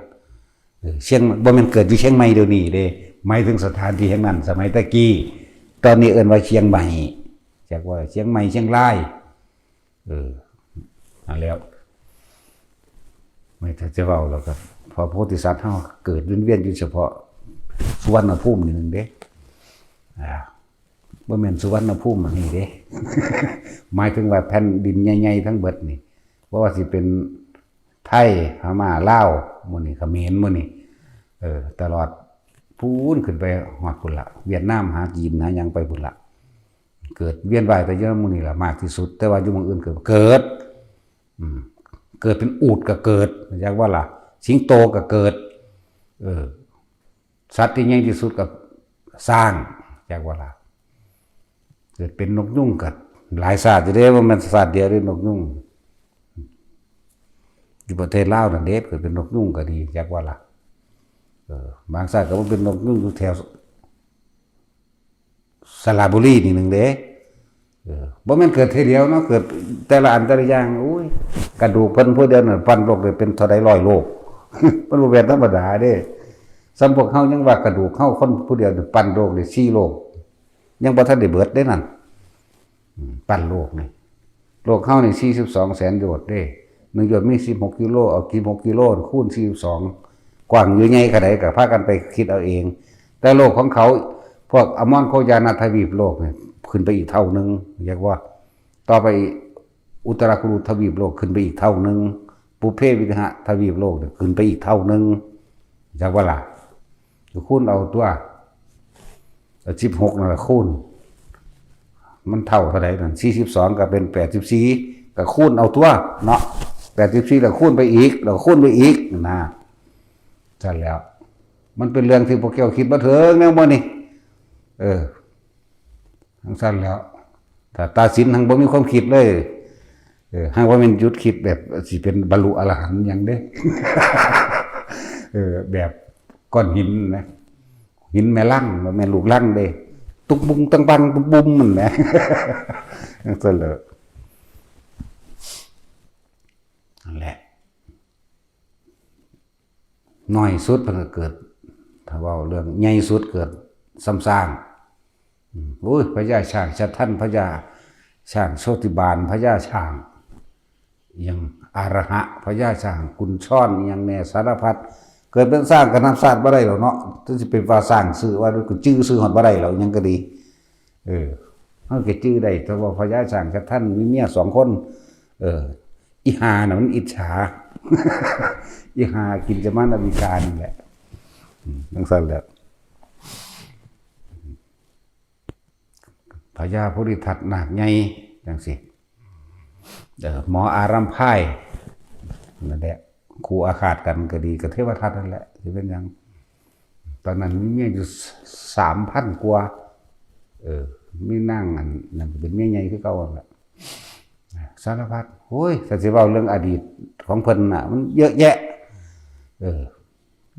เออ เชียง บ่แม่นเกิดอยู่เชียงใหม่เดี๋ยวนี้เด้ หมายถึงสถานที่แห่งนั้น สมัยแต่กี้ ตอนนี้เอิ้นว่าเชียงใหม่ จักว่าเชียงใหม่ เชียงราย เออ นั่นแหล้ว ไม่ถ้าจะเว้าแล้วก็ พระโพธิสัตว์เฮาเกิดวนเวียนอยู่เฉพาะสุวรรณภูมินี่หนึ่งเด้ อ่า บ่แม่นสุวรรณภูมิอันนี้เด้ หมายถึงว่าแผ่นดินใหญ่ๆทั้งเบิดนี่ บ่ว่าสิเป็นไทย พม่า ลาว หมู่นี้ เขมร หมู่นี้ เออ ตลอดพู้นขึ้นไปฮอดพุ้นละ เวียดนาม หาจีน หาหยังไปพุ้นละ เกิดเวียนว่ายแต่อยู่หมู่นี้ละมากที่สุด แต่ว่าอยู่หม่องอื่นเกิด เกิด อืม เกิดเป็นอูฐก็เกิด จักว่าล่ะ สิงโตก็เกิด เออ สัตว์ที่ใหญ่ที่สุดก็ช้าง จักว่าล่ะ เกิดเป็นนกยูงก็หลายชาติอยู่เด้ บ่แม่นชาติเดียวเด้ นกยูง อยู่ประเทศลาวนั่นเด้ เกิดเป็นนกยูงก็ดี จักว่าล่ะ เออ บางชาติก็บ่เป็นนกยูงอยู่แถว สระบุรีนี่หนึ่งเด้ เออ บ่แม่นเกิดเทื่อเดียวเนาะ เกิดแต่ละอันแต่ละอย่าง โอ้ย กระดูกเพิ่นผู้เดียวนั่นปั้นโลกได้เป็นเท่าใดร้อยโลก มันบ่แม่นธรรมดาเด้ ส่ำพวกเฮายังว่ากระดูกเฮาคนผู้เดียวนี่ปั้นโลกได้สี่โลก ยังบ่ทันได้เบิดเด้นั่น อืม ปั้นโลกนี่ โลกเฮานี่สี่สิบสองแสนโยชน์เด้ หนึ่งโยชน์มีสิบหกกิโล เอาสิบหกกิโลคูณสี่สิบสอง กว้างอยู่ใหญ่ขนาดใดก็พากันไปคิดเอาเอง แต่โลกของเขา พวกอมรโคยานาทวีปโลกเนี่ย ขึ้นไปอีกเท่าหนึ่ง เรียกว่า ต่อไปอุตราคุรุทวีปโลกขึ้นไปอีกเท่าหนึ่ง ปุพเพวิหะทวีปโลกเนี่ยขึ้นไปอีกเท่าหนึ่ง จักว่าล่ะ ก็คูณเอาตัว สิบหกนั่นล่ะคูณ มันเท่าเท่าใดนั่น สี่สิบสองก็เป็นแปดสิบสี่ ก็คูณเอาตัวเนาะ แปดสิบสี่ แล้วคูณไปอีก แล้วคูณไปอีกนะ ซั่นแหล้ว มันเป็นเรื่องที่พวกเจ้าคิดบ่ถึงแนวหมู่นี้ เออ จั่งซั่นแหล้ว ถ้าตัดสินหั้นบ่มีความคิดเลย เออ หั้นว่าแม่นหยุดคิดแบบสิเป็นบรรลุอรหันต์หยังเด้ เออ แบบก้อนหินนะ หินแม่ลัง บ่แม่นลูกลังเด้ ตุ๊กบุ้งตังปังตุ๊กบุ้มมันแหม จั่งซั่นแหละ นั่นแหละ น้อยสุดเพิ่นก็เกิด ถ้าเว้าเรื่องใหญ่สุดเกิดซ้ำซาก อืม โอ้ย พญาช้างชะทัน พญาช้างโชติบาล พญาช้าง อิหยังอารหะ พญาช้างกุญชร อิหยังแน่สารพัด เกิดเป็นช้างก็นับชาติบ่ได้แล้วเนาะ ถึงสิเป็นว่าช้างชื่อว่าก็จื่อชื่อฮอดบ่ได้แล้ว อิหยังก็ดี เออ เฮาก็จื่อได้ แต่ว่าพญาช้างชะทันมีเมียสองคน เออ อีห่าน่ะมันอิจฉา อีห่ากินจะมานาวิกานี่แหละ อืม จั่งซั่นแหละ พญาภูริทัตนาคใหญ่จั่งซี้ เออ หมออารัมพาย นั่นแหละ คู่อาฆาตกันก็ดี กับเทวทัตนั่นแหละ สิเป็นหยัง ตอนนั้นมีเมียอยู่สามพันกว่า เออ มีนางอันนั้นเป็นเมียใหญ่คือเก่านั่นแหละ สารพัด โอ้ย ถ้าสิเว้าเรื่องอดีตของเพิ่นน่ะ มันเยอะแยะ เออ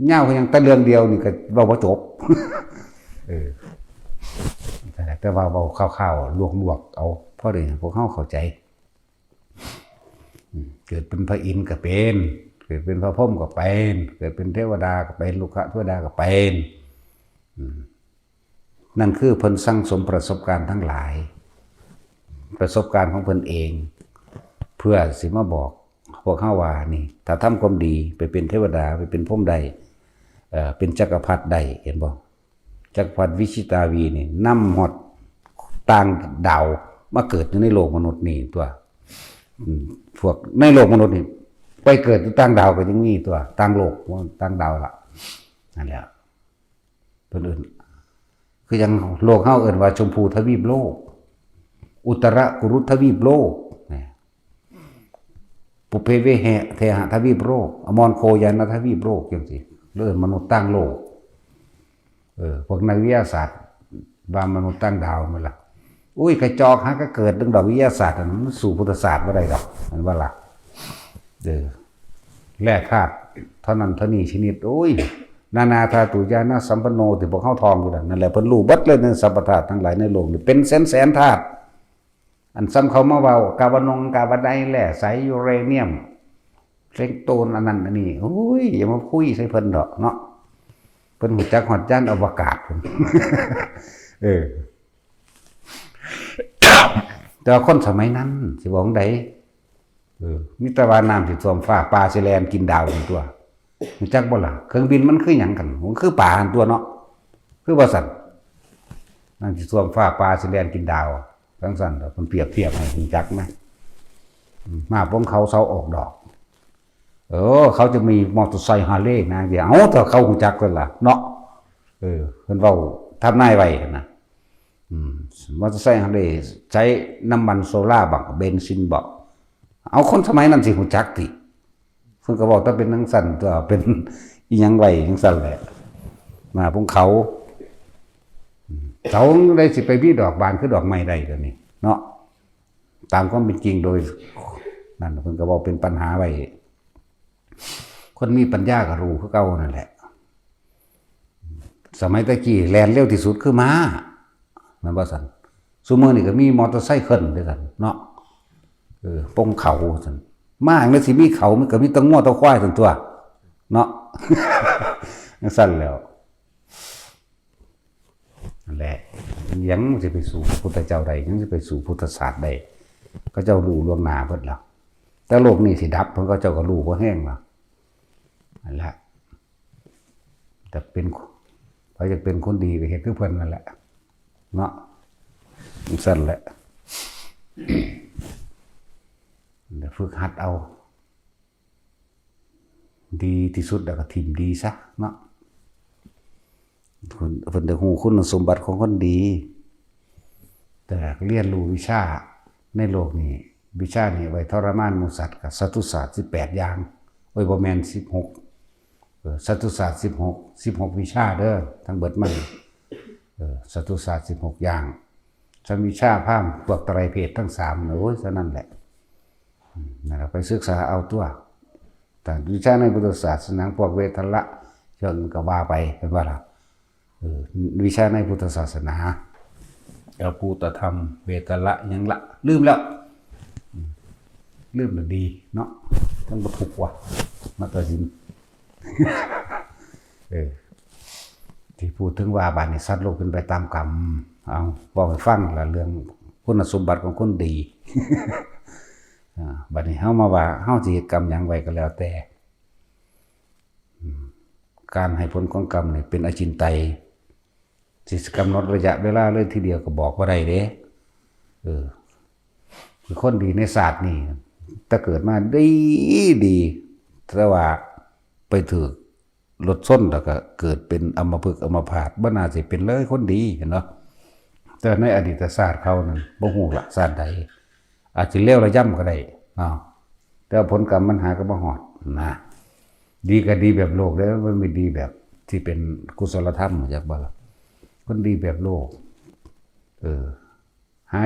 ยาวคือหยัง แต่เรื่องเดียวนี่ก็เว้าบ่จบ เออ แต่ว่าเว้าคร่าวๆ ลวกๆ เอา พอดีพวกเฮาเข้าใจ อืม เกิดเป็นพระอินทร์ก็เป็น เกิดเป็นพระพรหมก็เป็น เกิดเป็นเทวดาก็เป็น รุกขเทวดาก็เป็น อืม นั่นคือเพิ่นสั่งสมประสบการณ์ทั้งหลาย ประสบการณ์ของเพิ่นเอง เพื่อสิมาบอกพวกเฮาว่านี่ ถ้าทำความดีไปเป็นเทวดา ไปเป็นพรหมได้ เอ่อ เป็นจักรพรรดิได้ เห็นบ่ จักรพรรดิวิชิตาวีนี่นำฮอดต่างดาวมาเกิดอยู่ในโลกมนุษย์นี่ตัว อืม พวกในโลกมนุษย์นี่ ไปเกิดอยู่ต่างดาวก็ยังมีตัว ต่างโลก ต่างดาวล่ะ นั่นแหละ เพิ่นเอิ้น คือจั่งโลกเฮาเอิ้นว่าชมพูทวีปโลก อุตรกุรุทวีปโลก นะ ปุพเพเวเหเทหทวีปโลก อมรโคยานทวีปโลกจั่งซี้ เอิ้นมนุษย์ต่างโลก เออ พวกนักวิทยาศาสตร์ว่ามนุษย์ต่างดาวแม่นล่ะ อุ้ย กระจอกหากะเกิดเรื่องดอกวิทยาศาสตร์นั่น มันสู้พุทธศาสตร์บ่ได้ดอก แม่นบ่ล่ะ เออ แร่ธาตุเท่านั้นเท่านี้ชนิด โอ้ย นานาธาตุญาณสัมปันโน ที่พวกเฮาท่องอยู่นั่น นั่นแหละ เพิ่นรู้เบิดเลยในสรรพธาตุทั้งหลายในโลกนี่ เป็นแสนๆ ธาตุ อันส่ำเขามาเว้ากาวนงกาวนาย แร่ใส ยูเรเนียม เซงโตน อันนั้นอันนี้ โอ้ย อย่ามาคุยใส่เพิ่นดอกเนาะ เพิ่นฮู้จักฮอดยานอวกาศพุ้น เออ แต่ว่าคนสมัยนั้นสิบอกจั่งใด เออ มีแต่ว่าน้ำสิท่วมฟ้า ปลาสิแล่นกินดาวนั่นตัว รู้จักบ่ล่ะ เครื่องบินมันคือหยังกัน มันคือปลาหั่นตัวเนาะ คือว่าซั่น น้ำสิท่วมฟ้า ปลาสิแล่นกินดาว จั่งซั่นเด้อ เพิ่นเปรียบเทียบให้รู้จักนะ อืม มาพวกเขาเซาออกดอก เออ เขาจะมีมอเตอร์ไซค์ฮาร์เลย์นะ เดี๋ยว เอ้า ถ้าเขารู้จักกันล่ะ เนาะ เออ เพิ่นเว้าทำนายไว้หั่นนะ อืม มอเตอร์ไซค์ฮาร์เลย์ใช้น้ำมันโซล่าบ่ เบนซินบ่ เอาคนสมัยนั้นสิรู้จักติ เพิ่นก็บอกถ้าเป็นจั่งซั่นตัว เป็นอิหยังไว้จั่งซั่นแหละ มาพวกเขา อืม เขาได้สิไปมีดอกบานคือดอกไม้ได้เดี๋ยวนี้ เนาะ ตามความเป็นจริงโดย นั่นเพิ่นก็บอกเป็นปัญหาไว้ คนมีปัญญาก็รู้คือเก่านั่นแหละ สมัยตะกี้แล่นเร็วที่สุดคือม้า แม่นบ่ซั่น ซุมื้อนี้ก็มีมอเตอร์ไซค์ขึ้นด้วยกันเนาะ เออ ปงเขาซั่น ม้าจั่งใดสิมีเขา มันก็มีแต่งัวแต่ควายซั่นตัว เนาะ จั่งซั่นแหล้ว นั่นแหละ ยังสิไปสู้พระพุทธเจ้าได้ ยังสิไปสู้พุทธศาสตร์ได้ เขาเจ้ารู้ล่วงหน้าเบิดแล้ว แต่โลกนี้สิดับ เพิ่นเขาเจ้าก็รู้บ่แห้งแล้ว นั่นแหละ แต่เป็น เขาอยากเป็นคนดีก็เฮ็ดคือเพิ่นนั่นแหละ เนาะ จั่งซั่นแหละ เดี๋ยวฝึกหัดเอา ดีที่สุดแล้วก็ถิ่มดีซะเนาะ เพิ่น เพิ่นได้รู้คุณสมบัติของคนดี แต่เรียนรู้วิชาในโลกนี้ วิชานี้ไว้ทรมานหมู่สัตว์ ก็สัตตุศาสตร์สิบแปดอย่าง โอ้ย บ่แม่น สิบหก เออ สัตตุศาสตร์สิบหก สิบหกวิชาเด้อ ทั้งเบิดมัน เออ สัตตุศาสตร์สิบหกอย่าง สามวิชาพราหมณ์พวกไตรเพศทั้งสามน่ะ โอ้ย เท่านั้นแหละ อืม นั่นแหละ ไปศึกษาเอาตัว แต่วิชาในพุทธศาสนา พวกเวทละ เชิงก็ว่าไป เป็นว่าล่ะ เออ วิชาในพุทธศาสนา เอาภูตธรรม เวทละ หยังละ ลืมแล้ว อืม ลืมแล้วดีเนาะ ทั้งบ่ทุกข์ว่ะ มาตัดสิน เออ ที่พูดถึงว่าบาดนี้สัตว์โลกเป็นไปตามกรรม เอา บอกให้ฟังละเรื่องคุณสมบัติของคนดี อ่า บาดนี้เฮามาว่าเฮาสิเฮ็ดกรรมหยังไว้ก็แล้วแต่ อืม การให้ผลของกรรมนี่เป็นอจินไตย สิกำหนดระยะเวลาเลยทีเดียวก็บอกบ่ได้เด้ เออ คือคนดีในชาตินี้ แต่เกิดมาดีดี แต่ว่าไปถืกรถชนแล้วก็เกิดเป็นอัมพฤกษ์อัมพาต บ่น่าสิเป็นเลยคนดี หั้นเนาะ แต่ในอดีตชาติเขานั้นบ่ฮู้ละชาติใด อาจสิเลวระยำก็ได้เนาะ แต่ว่าผลกรรมมันหาก็บ่ฮอดนะ ดีก็ดีแบบโลกเด้อ มันบ่ดีแบบที่เป็นกุศลธรรม รู้จักบ่ล่ะ คนดีแบบโลก เออ หา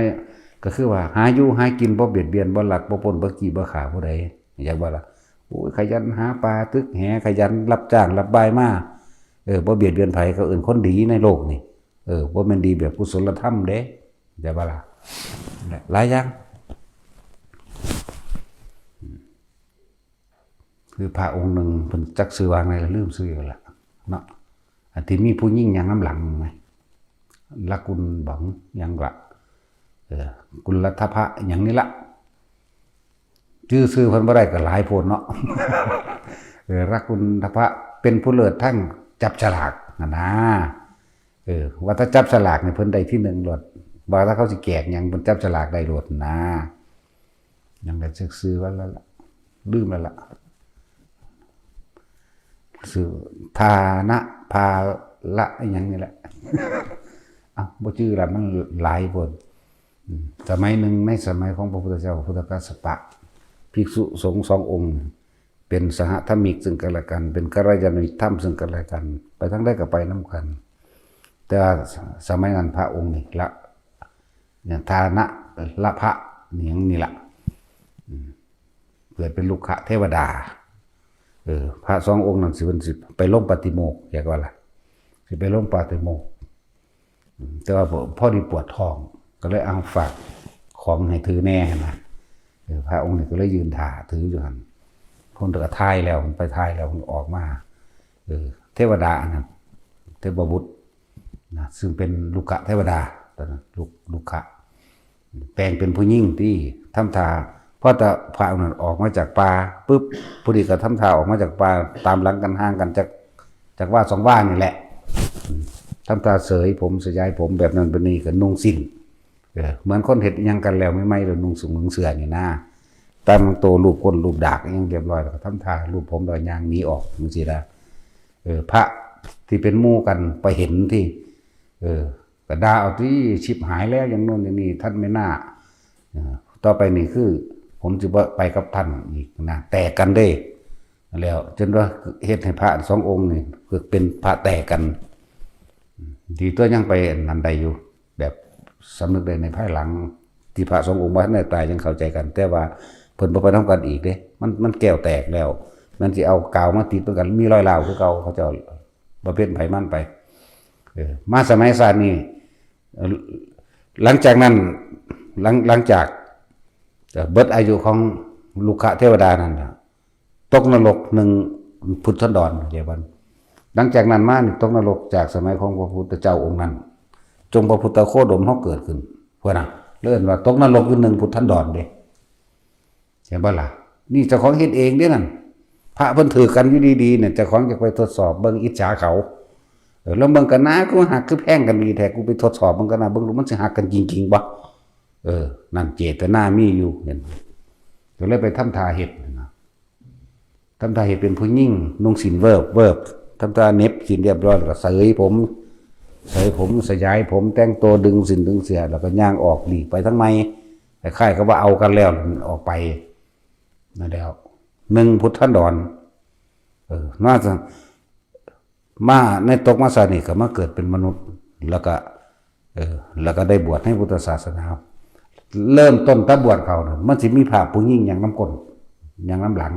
ก็คือว่าหาอยู่หากิน บ่เบียดเบียน บ่ลัก บ่ปล้น บ่จี้ บ่ฆ่าผู้ใด รู้จักบ่ล่ะ โอ้ย ขยันหาปลาตึกแห ขยันรับจ้างรับบายมา เออ บ่เบียดเบียนไผ เขาเอิ้นคนดีในโลกนี่ เออ บ่แม่นดีแบบกุศลธรรมเด้ รู้จักบ่ล่ะ หลายอย่าง คือพระองค์หนึ่งเพิ่นจักชื่อว่าไงล่ะ ลืมชื่อแล้วล่ะเนาะ อันที่มีผู้หญิงย่างนำหลังไหม ละกุลบังหยังละ เออ กุลทพะหยังนี่ละ ชื่อ ชื่อเพิ่นบ่ได้ก็หลายโพดเนาะ เออ ละกุลทพะเป็นผู้เลิศทั้งจับฉลากนั่นนะ เออ ว่าถ้าจับฉลากนี่เพิ่นได้ที่หนึ่งโลด ว่าถ้าเขาสิแจกหยังเพิ่นจับฉลากได้โลดนะ ยังได้จักชื่อว่าแล้วล่ะ ลืมแล้วล่ะ ชื่อ ทานะ ภาละ อิหยังนี่แหละ เอ้า บ่ชื่อละ มันหลายโพด อืม สมัยหนึ่งในสมัยของพระพุทธเจ้า พุทธกัสสปะ ภิกษุสงฆ์สององค์ เป็นสหธรรมิกซึ่งกันและกัน เป็นกัลยาณมิตรธรรมซึ่งกันและกัน ไปทางใดก็ไปนำกัน แต่ว่าสมัยนั้นพระองค์นี่ละ อย่างทานะละพระนี่หยังนี่ละ อืม เกิดเป็นรุกขเทวดา เออ พระสององค์นั้นสิเพิ่นสิไปลงปาฏิโมกข์ เรียกว่าล่ะ สิไปลงปาฏิโมกข์ อืม แต่ว่าพอ พอดีปวดท้อง ก็เลยเอาฝากของให้ถือแหน่นะ เออ พระองค์นี้ก็เลยยืนถ่าถืออยู่หั่น เพิ่นก็ถ่ายแล้ว ไปถ่ายแล้ว เพิ่นก็ออกมา เออ เทวดาอันนั้น เทพบุตรนะ ซึ่งเป็นรุกขเทวดา ตอนนั้น รุก รุกขะ แปลงเป็นผู้หญิงที่ทำท่า พอแต่พระองค์นั้นออกมาจากป่าปุ๊บ ผู้นี้ก็ทำท่าออกมาจากป่า ตามหลังกันห่างกันจาก จากว่าสองว่านี่แหละ ทำท่าเสยผมสยายผมแบบนั้นแบบนี้ ก็นุ่งสิ้น เออ เหมือนคนเฮ็ดหยังกันแล้วใหม่ๆ แล้วนุ่งสุงนุ่งเสื้อนี่นะ ตั้งโตรูปก้นรูปดากอิหยังเรียบร้อย แล้วก็ทำท่ารูปผมแล้วย่างหนีออกจังซี้นะ เออ พระที่เป็นหมู่กันไปเห็นที่ เออ ก็ด่าเอาที่ "ชิบหายแล้ว อย่างโน้นอย่างนี้ ท่านไม่น่า เออ ต่อไปนี่คือ ผมจะบ่ไปกับท่านอีกนะ" แตกกันเด้ แล้วจนว่าเฮ็ดให้พระสององค์นี่คือเป็นพระแตกกัน ดีตัวยังไปอันนั้นได้อยู่ แบบสำนึกได้ในภายหลัง ที่พระสององค์บ่ทันได้ตายยังเข้าใจกัน แต่ว่าเพิ่นบ่ไปนำกันอีกเด้ มัน มันแก้วแตกแล้ว มันสิเอากาวมาติดนำกัน มีรอยร้าวคือเก่า เขาเจ้าบ่เป็นไผมันไป เออ มาสมัยศาสตร์นี่ เอ่อ หลังจากนั้น หลัง หลังจาก เอ่อ เบิดอายุของลุกขะเทวดานั่นน่ะ ตกนรกหนึ่งพุทธันดร เดี๋ยวก่อน หลังจากนั้นมานี่ตกนรกจากสมัยของพระพุทธเจ้าองค์นั้น จงพระพุทธโคดมเขาเกิดขึ้น เพิ่นน่ะ เอิ้นว่าตกนรกอยู่หนึ่งพุทธันดรเด้ เห็นบ่ล่ะ นี่เจ้าของเฮ็ดเองเด้นั่น พระเพิ่นถือกันอยู่ดีๆ เนี่ย เจ้าของอยากไปทดสอบเบิ่ง อิจฉาเขา เออ ลองเบิ่งกันนะ คือฮักคือแพงกันดีแท้ กูไปทดสอบเบิ่งกันนะ เบิ่งดูมันสิฮักกันจริงๆบ่ เออ นั่นเจตนามีอยู่ เห็นบ่ ก็เลยไปทำท่าเฮ็ดนะ ทำท่าเฮ็ดเป็นผู้หญิง นุ่งสิ้นเวิบเวิบ ทำท่าเหน็บสิ้นเรียบร้อย แล้วก็เสยผม เสยผม สยายผม แต่งตัวดึงสิ้นดึงเสื้อ แล้วก็ย่างออกหลีกไปทางใหม่ คล้ายๆกับว่าเอากันแล้ว ออกไป นั่นแล้ว หนึ่งพุทธันดร เออ มาซะ มาในตกมาซะนี่ก็มาเกิดเป็นมนุษย์ แล้วก็ เออ แล้วก็ได้บวชในพุทธศาสนา เริ่มต้นแต่บวชเขาน่ะ มันสิมีพระผู้หญิงย่างนำก้น ย่างนำหลัง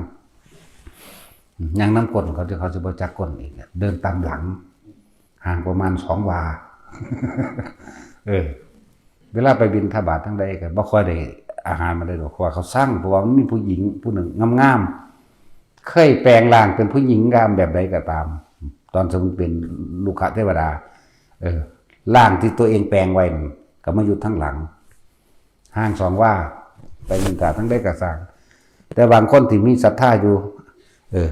ย่างนำก้น เขาจะ เขาสิบ่จักก้นอีกอะ เดินตามหลัง ห่างประมาณสองวา เออ เวลาไปบิณฑบาตทางใดก็บ่ค่อยได้อาหารมาได้ดอก เพราะว่าเขาซัง เพราะว่ามันมีผู้หญิงผู้หนึ่งงามๆ เคยแปลงร่างเป็นผู้หญิงงามแบบใดก็ตาม ตอนสมมุติเป็นลุกขะเทวดา เออ ร่างที่ตัวเองแปลงไว้นั่นก็มาอยู่ทางหลัง ห่างสองวา ไปบิณฑบาตทางใดก็ซัง แต่บางคนที่มีศรัทธาอยู่ เออ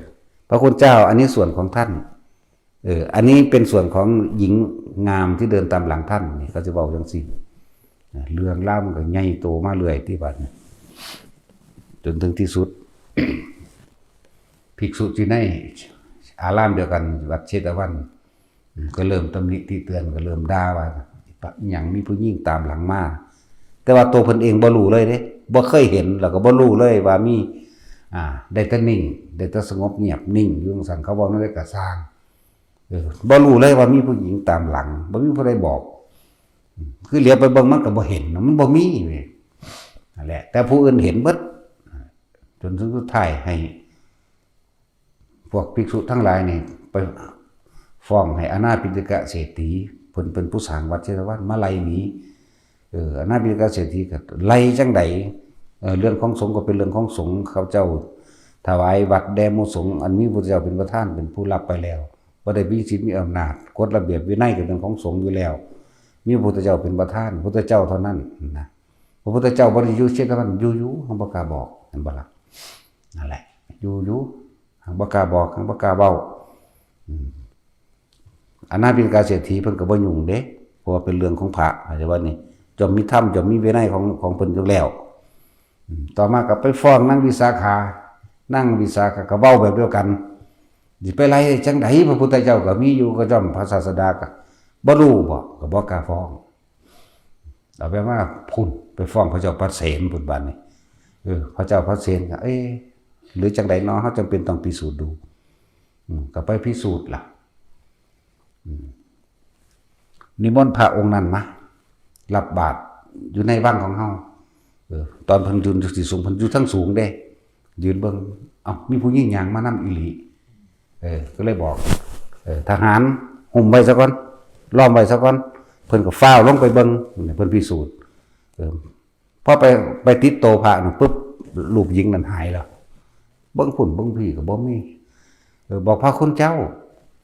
พระคุณเจ้า อันนี้ส่วนของท่าน เออ อันนี้เป็นส่วนของหญิงงามที่เดินตามหลังท่าน นี่เขาจะเว้าจังซี่ เรื่องราวมันก็ใหญ่โตมาเรื่อยที่บัดนี้ จนถึงที่สุด ภิกษุที่ในอารามเดียวกัน วัดเชตวัน อืม ก็เริ่มตำหนิติเตือน ก็เริ่มด่าว่า "ปะ หยังมีผู้หญิงตามหลังมา" แต่ว่าตัวเพิ่นเองบ่รู้เลยเด้ บ่เคยเห็น แล้วก็บ่รู้เลยว่ามี อ่า ได้แต่นิ่ง ได้แต่สงบเงียบนิ่งอยู่จั่งซั้น เขาเว้าแนวใดก็ซ่าง เออ บ่รู้เลยว่ามีผู้หญิงตามหลัง บ่มีผู้ใดบอก อืม คือเหลียวไปเบิ่งมันก็บ่เห็นนะ มันบ่มีเว้ย นั่นแหละ แต่ผู้อื่นเห็นเบิด จนสุดท้ายให้ พวกภิกษุทั้งหลายนี่ไปฟ้องให้อนาถปิณฑิกะเศรษฐี เพิ่นเป็นผู้สร้างวัดเชตวัน มาไล่หนี เออ อนาถปิณฑิกะเศรษฐีก็ไล่จั่งใด เออ เรื่องของสงฆ์ก็เป็นเรื่องของสงฆ์ เขาเจ้าถวายวัดแด่หมู่สงฆ์ อันมีพระพุทธเจ้าเป็นประธาน เป็นผู้รับไปแล้ว บ่ได้มีสิทธิ์มีอำนาจ กฎระเบียบวินัยก็เป็นของสงฆ์อยู่แล้ว มีพระพุทธเจ้าเป็นประธาน พระพุทธเจ้าเท่านั้นนะ พระพุทธเจ้าบ่ได้อยู่เชตวัน อยู่ๆ เฮาบ่กล้าบอก เห็นบ่ล่ะ นั่นแหละ อยู่ๆ หังบ่กล้าบอก หังบ่กล้าเว้า อืม อนาถปิณฑิกะเศรษฐีเพิ่นก็บ่ยุ่งเด้ เพราะว่าเป็นเรื่องของพระ เข้าใจบ่นี่ ย่อมมีธรรม ย่อมมีวินัยของ ของเพิ่นอยู่แล้ว อืม ต่อมาก็ไปฟ้องนางวิสาขา นางวิสาขาก็เว้าแบบเดียวกัน สิไปไล่จั่งใด พระพุทธเจ้าก็มีอยู่ ก็ย่อม พระศาสดาก็บ่รู้บ่ ก็บ่กล้าฟ้อง เอาไปมาพุ้น ไปฟ้องพระเจ้าปเสนพุ้นบัดนี้ เออ พระเจ้าปเสนก็ เอ๊ะ หรือจั่งใดเนาะ เฮาจำเป็นต้องพิสูจน์ดู อืม ก็ไปพิสูจน์ล่ะ อืม นิมนต์พระองค์นั้นมา รับบาตรอยู่ในวังของเฮา เออ ตอนเพิ่นยืนอยู่ที่สูง เพิ่นอยู่ทางสูงเด้ ยืนเบิ่ง เอ้า มีผู้หญิงย่างมานำอีหลี เออ ก็เลยบอก เออ ทหาร หุ้มไว้ซะก่อน ล้อมไว้ซะก่อน เพิ่นก็ฟ้าวลงไปเบิ่ง เพิ่นพิสูจน์ เออ พอไป ไปติดโตพระน่ะปุ๊บ รูปหญิงนั่นหายแล้ว เบิ่งพุ้นเบิ่งพี้ก็บ่มี เออ บอก "พระคุณเจ้า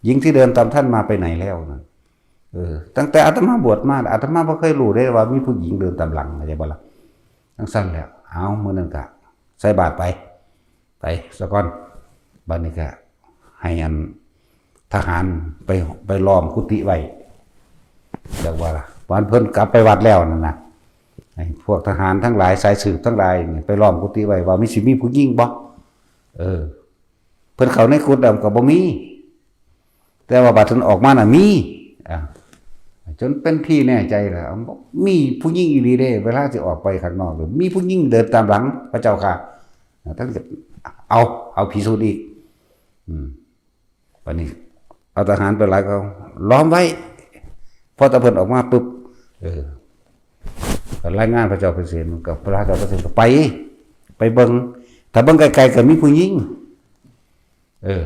หญิงที่เดินตามท่านมาไปไหนแล้ว" นั่น เออ ตั้งแต่อาตมาบวชมา อาตมาบ่เคยรู้เด้ว่ามีผู้หญิงเดินตามหลัง เข้าใจบ่ล่ะ จั่งซั้นแหละ เอา มื้อนั้นก็ใส่บาตรไป ไปซะก่อน บัดนี้ก็ให้อันทหารไป ไปล้อมกุฏิไว้ เรียกว่าล่ะ วันเพิ่นกลับไปวัดแล้วนั่นนะ ให้พวกทหารทั้งหลาย สายสืบทั้งหลายนี่ไปล้อมกุฏิไว้ ว่ามี สิมีผู้หญิงบ่ เออ เพิ่นเข้าในกุฏิแล้วก็บ่มี แต่ว่าบัดเพิ่นออกมาน่ะมี อ่า จนเป็นที่แน่ใจแล้ว มีผู้หญิงอีหลีเด้ เวลาสิออกไปข้างนอก มีผู้หญิงเดินตามหลังพระเจ้าค่ะ ท่านก็เอา เอาพิสูจน์อีก อืม บัดนี้ เอาทหารไปหลาย เขาล้อมไว้ พอแต่เพิ่นออกมาปุ๊บ เออ ก็รายงานพระเจ้าเปรตเสน กับพระเจ้าเปรตเสนก็ไป ไปเบิ่ง ถ้าเบิ่งไกลๆก็มีผู้หญิง เออ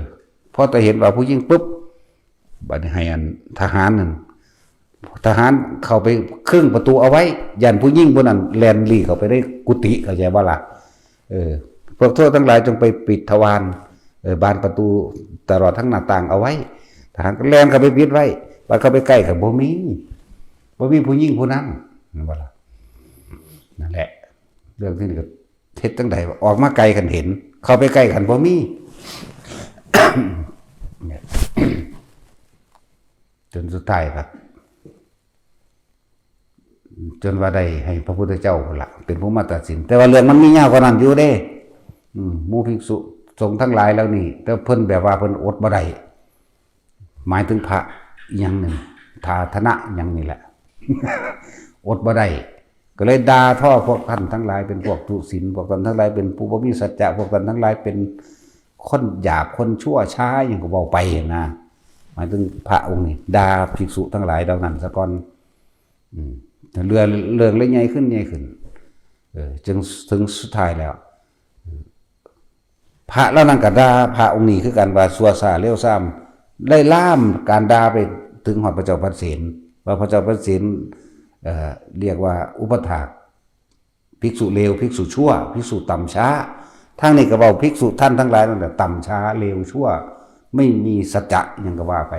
พอแต่เห็นว่าผู้หญิงปุ๊บ บัดนี้ให้อันทหารนั่น ทหารเข้าไปครึ่งประตูเอาไว้ ย่านผู้หญิงผู้นั้นแล่นลี้เข้าไปในกุฏิ เข้าใจบ่ล่ะ เออ พวกเธอทั้งหลายจงไปปิดทวาร เออ บานประตูตลอดทั้งหน้าต่างเอาไว้ ทหารก็แล่นเข้าไปปิดไว้ บัดเข้าไปใกล้ก็บ่มี บ่มีผู้หญิงผู้นั้น นั่นบ่ล่ะ นั่นแหละ เรื่องที่นี่ก็เฮ็ดจั่งใด ออกมาไกลคันเห็น เข้าไปใกล้คันบ่มี จนสุดท้ายก็ จนว่าได้ให้พระพุทธเจ้าพุ้นละ เป็นผู้มาตัดสิน แต่ว่าเรื่องมันมียาวกว่านั้นอยู่เด้ อืม หมู่ภิกษุสงฆ์ทั้งหลายเหล่านี้ แต่เพิ่นแบบว่าเพิ่นอดบ่ได้ หมายถึงพระอีหยังหนึ่ง ทาทนะอีหยังนี่แหละ อดบ่ได้ ก็เลยด่าทอพวกท่านทั้งหลายเป็นพวกทุศีล พวกท่านทั้งหลายเป็นผู้บ่มีสัจจะ พวกท่านทั้งหลายเป็นคนหยาบ คนชั่วช้า หยังก็เว้าไปนะ หมายถึงพระองค์นี้ ด่าภิกษุทั้งหลายเหล่านั้นซะก่อน อืม เรื่อง เรื่องเลยใหญ่ขึ้น ใหญ่ขึ้น เออ จึงถึงสุดท้ายแล้ว พระเหล่านั้นก็ด่าพระองค์นี้คือกันว่าชั่วช้าเลวทราม ได้ลามการด่าไปถึงฮอดพระเจ้าเปรตเสน ว่าพระเจ้าเปรตเสน เอ่อ เรียกว่าอุปถาก ภิกษุเลว ภิกษุชั่ว ภิกษุต่ำช้า ทางนี้ก็เว้าภิกษุท่านทั้งหลายนั่นแหละ ต่ำช้า เลวชั่ว ไม่มีสัจจะ หยังก็ว่าไป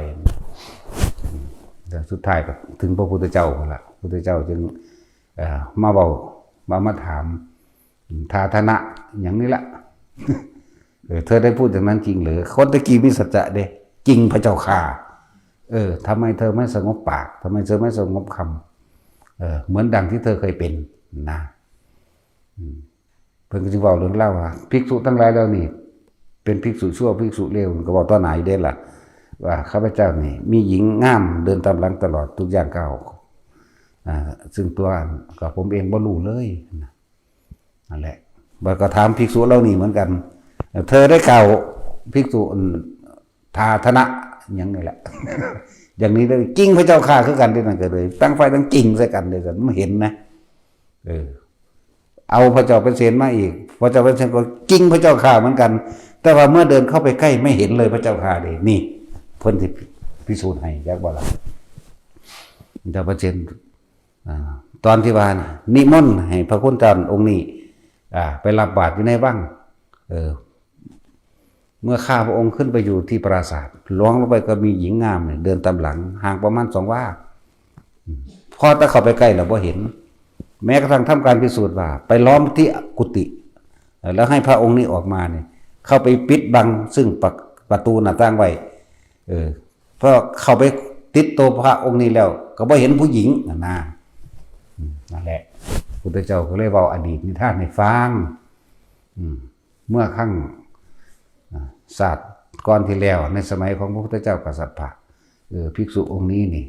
แต่สุดท้ายก็ถึงพระพุทธเจ้าพุ้นละ พุทธเจ้าจึง เอ่อ มาเว้า มา มาถาม ทาทนะ อย่างนี้ละ เออ เธอได้พูดอย่างนั้นจริงหรือ คนตะกี้มีสัจจะเด้ จริงพระเจ้าค่ะ เออ ทำไมเธอไม่สงบปาก ทำไมเธอไม่สงบคำ เออ เหมือนดังที่เธอเคยเป็น นะ อืม เพิ่นก็จึงเว้าเรื่องเล่าว่า ภิกษุทั้งหลายเหล่านี้ เป็นภิกษุชั่ว ภิกษุเลว ก็เว้าต่อหน้าอยู่เด้ล่ะ ว่าข้าพเจ้านี่ มีหญิงงามเดินตามหลังตลอดทุกย่างก้าว อ่า ซึ่งตัวกับผมเองบ่รู้เลยนะ นั่นแหละ บัดก็ถามภิกษุเหล่านี้เหมือนกัน เธอได้กล่าวภิกษุ อืม ทาทนะ อย่างนี้แหละ อย่างนี้ได้จริงพระเจ้าข้าคือกันที่นั่นก็เลย ตั้งฝ่ายตั้งจริงใส่กันเลยกัน มันเห็นนะ เออ เอาพระเจ้าเปรตเสนมาอีก พระเจ้าเปรตเสนก็จริงพระเจ้าข้าเหมือนกัน แต่ว่าเมื่อเดินเข้าไปใกล้ไม่เห็นเลยพระเจ้าข้าเลย นี่ เพิ่นสิพิสูจน์ให้ จักบ่ล่ะ พระเจ้าเปรตเสน อ่า ตอนที่ว่าน่ะ นิมนต์ให้พระคุณเจ้าองค์นี้ อ่า ไปรับบาตรอยู่ในวัง เออ เมื่อข้าพระองค์ขึ้นไปอยู่ที่ปราสาท ลองลงไปก็มีหญิงงามเนี่ยเดินตามหลัง ห่างประมาณสองวา อืม พอแต่เข้าไปใกล้แล้วบ่เห็น แม้กระทั่งทำการพิสูจน์ว่า ไปล้อมที่กุฏิ เอ่อ แล้วให้พระองค์นี้ออกมาเนี่ย เข้าไปปิดบังซึ่งประ ประตูหน้าต่างไว้ เออ พอเข้าไปติดตัวพระองค์นี้แล้ว ก็บ่เห็นผู้หญิงนั่นนะ อืม นั่นแหละ พุทธเจ้าก็เลยเว้าอดีตนิทานให้ฟัง อืม เมื่อครั้ง อ่า ชาติก่อนที่แล้ว ในสมัยของพระพุทธเจ้ากัสสปะ เออ ภิกษุองค์นี้นี่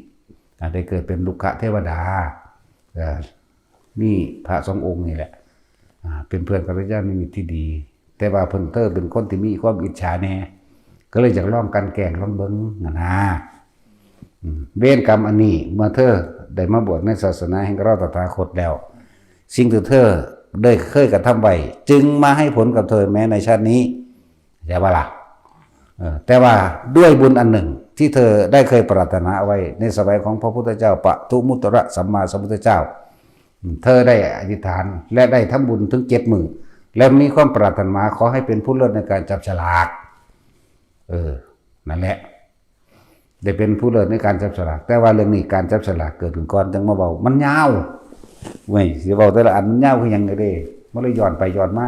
อ่า ได้เกิดเป็นรุกขเทวดา เออ มีพระสององค์นี่แหละ อ่า เป็นเพื่อนกัลยาณมิตรที่ดี แต่ว่าเพิ่นเธอเป็นคนที่มีความอิจฉาแน่ ก็เลยอยากลองกลั่นแกล้งลองเบิ่งนั่นนะ อืม เวรกรรมอันนี้ เมื่อเธอได้มาบวชในศาสนาแห่งเราตถาคตแล้ว สิ่งที่เธอได้เคยกระทำไว้ จึงมาให้ผลกับเธอแม้ในชาตินี้ เข้าใจบ่ล่ะ เออ แต่ว่าด้วยบุญอันหนึ่งที่เธอได้เคยปรารถนาเอาไว้ในสมัยของพระพุทธเจ้า ปทุมมุตตรสัมมาสัมพุทธเจ้า เธอได้อธิษฐานและได้ทำบุญถึงเจ็ดมื้อ และมีความปรารถนาขอให้เป็นผู้เลิศในการจับฉลาก เออ นั่นแหละ ได้เป็นผู้เลิศในการจับฉลาก แต่ว่าเรื่องนี้การจับฉลากเกิดขึ้นก่อน จังมาเว้า มันยาว เว้ย สิเว้าแต่ละอันมันยาวคือหยังก็ได้ มันเลยย้อนไปย้อนมา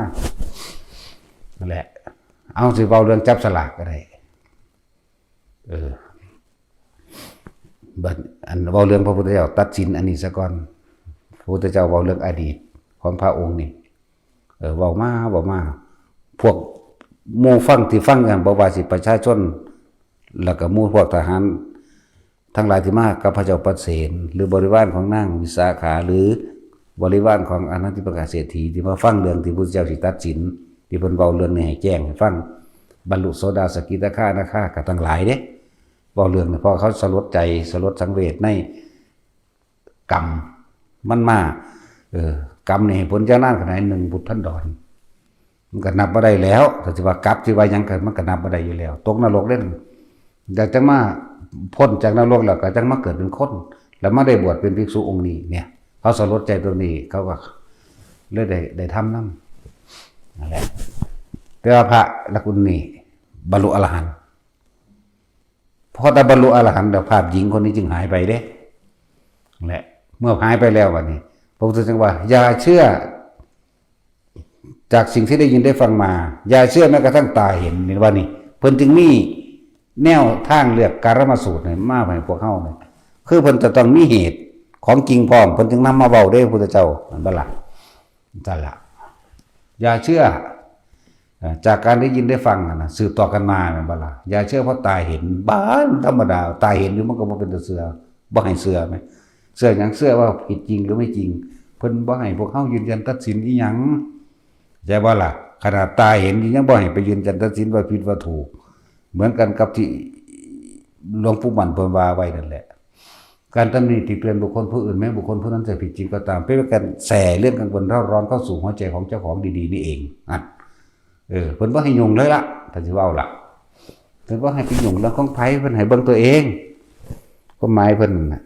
นั่นแหละ เอา สิเว้าเรื่องจับสลากก็ได้ เออ บัด อันเว้าเรื่องพระพุทธเจ้าตัดสินอันนี้ซะก่อน พระพุทธเจ้าเว้าเรื่องอดีตของพระองค์นี่ เออ เว้ามา เว้ามา พวกหมู่ฟังที่ฟังกัน บ่ว่าสิประชาชน แล้วก็หมู่พวกทหาร ทั้งหลายที่มากับพระเจ้าปเสน หรือบริวารของนางวิสาขา หรือบริวารของอนาธิปกาเศรษฐี ที่มาฟังเรื่องที่พุทธเจ้าสิตัดสิน ที่เพิ่นเว้าเรื่องนี้ให้แจ้งให้ฟัง บรรลุโสดาสกิทาคานาคาก็ทั้งหลายเด้ เว้าเรื่องนี้ เพราะเขาสลดใจ สลดสังเวชในกรรมมันมา เออ กรรมนี่ให้ผลยาวนานขนาดหนึ่งบุตรพันดอน มันก็นับบ่ได้แล้ว แต่สิว่ากลับสิว่าหยังก็มันก็นับบ่ได้อยู่แล้ว ตกนรกเด้ อยากจะมาพ้นจากนรกแล้วก็จังมาเกิดเป็นคน แล้วมาได้บวชเป็นภิกษุองค์นี้เนี่ย เขาสลดใจตรงนี้ เขาก็เลยได้ ได้ทำนำ นั่นแหละ แต่ว่าพระละกุณนี่บรรลุอรหันต์ พอแต่บรรลุอรหันต์แล้ว ภาพหญิงคนนี้จึงหายไปเด้ และเมื่อหายไปแล้ววันนี้ พระพุทธเจ้าว่า อย่าเชื่อ จากสิ่งที่ได้ยินได้ฟังมา อย่าเชื่อแม้กระทั่งตาเห็น เห็นว่านี่ เพิ่นจึงมีแนวทางเลือกกาลมสูตรเนี่ยมาให้พวกเฮาเนี่ย คือเพิ่นจะต้องมีเหตุของจริงพร้อม เพิ่นจึงนำมาเว้าเด้ พุทธเจ้า นั่นบ่ล่ะ นั่นล่ะ อย่าเชื่อ เอ่อ จากการได้ยินได้ฟังน่ะนะ สืบต่อกันมา นั่นบ่ล่ะ อย่าเชื่อเพราะตาเห็น บ้านธรรมดา ตาเห็นอยู่มันก็บ่เป็นตาเชื่อ บ่ให้เชื่อไหม เชื่อหยัง เชื่อว่าผิดจริงหรือไม่จริง เพิ่นบ่ให้พวกเฮายืนยันตัดสินอีหยัง ใช่บ่ล่ะ ขนาดตาเห็นยังบ่ให้ไปยืนยันตัดสินว่าผิดว่าถูก เหมือนกันกับที่หลวงปู่มั่นเพิ่นว่าไว้นั่นแหละ การตำหนิติเตียนบุคคลผู้อื่น แม้บุคคลผู้นั้นจะผิดจริงก็ตาม เป็นการแส่เรื่องกังวลเร่าร้อนเข้าสู่หัวใจของเจ้าของดีๆ นี่เอง อ่ะ เออ เพิ่นบ่ให้ยุ่งเลยล่ะ ถ้าสิเว้าล่ะ เพิ่นบ่ให้ไปยุ่งเรื่องของไผ เพิ่นให้เบิ่งตัวเอง ความหมายเพิ่นน่ะ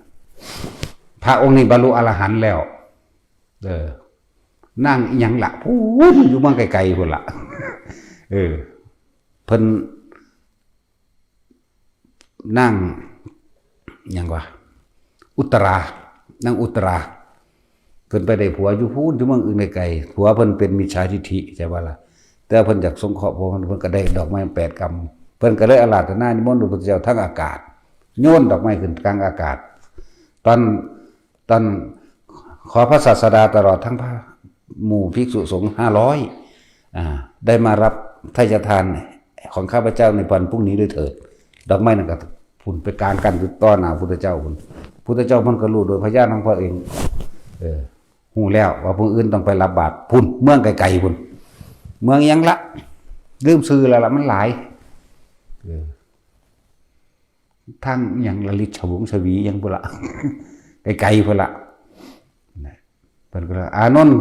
พระองค์นี้บรรลุอรหันต์แล้ว เออ นางอิหยังล่ะ พู้นอยู่เมืองไกลๆ พู้นล่ะ เออ เพิ่น นางหยังวะ อุตรา นางอุตรา เพิ่นไปได้ผัวอยู่พู้น อยู่เมืองอื่นไกลๆ ผัวเพิ่นเป็นมิจฉาทิฏฐิ ใช่บ่ล่ะ แต่เพิ่นอยากสงเคราะห์ผัวเพิ่น เพิ่นก็ได้ดอกไม้แปดกำ เพิ่นก็เลยอาราธนานิมนต์พระพุทธเจ้าทางอากาศ โยนดอกไม้ขึ้นกลางอากาศ ตอน ตอนขอพระศาสดาตลอดทั้งพระหมู่ภิกษุสงฆ์ห้าร้อย อ่า ได้มารับไทยทานของข้าพเจ้าในวันพรุ่งนี้ด้วยเถิด ดอกไม้นั่นก็พุ้นไปกลางกันอยู่ต่อหน้าพุทธเจ้าพุ้น พุทธเจ้ามันก็รู้โดยพยานของพระเอง เออ ฮู้แล้วว่าผู้อื่นต้องไปรับบาตรพุ้น เมืองไกลๆพุ้น เมืองหยังละ ลืมชื่อแล้วละ มันหลาย เออ ทางหยังละ ลิชวงศ์ชวีหยังพุ้นละ ไกลๆพุ้นละ นะ เพิ่นก็เลย อานนท์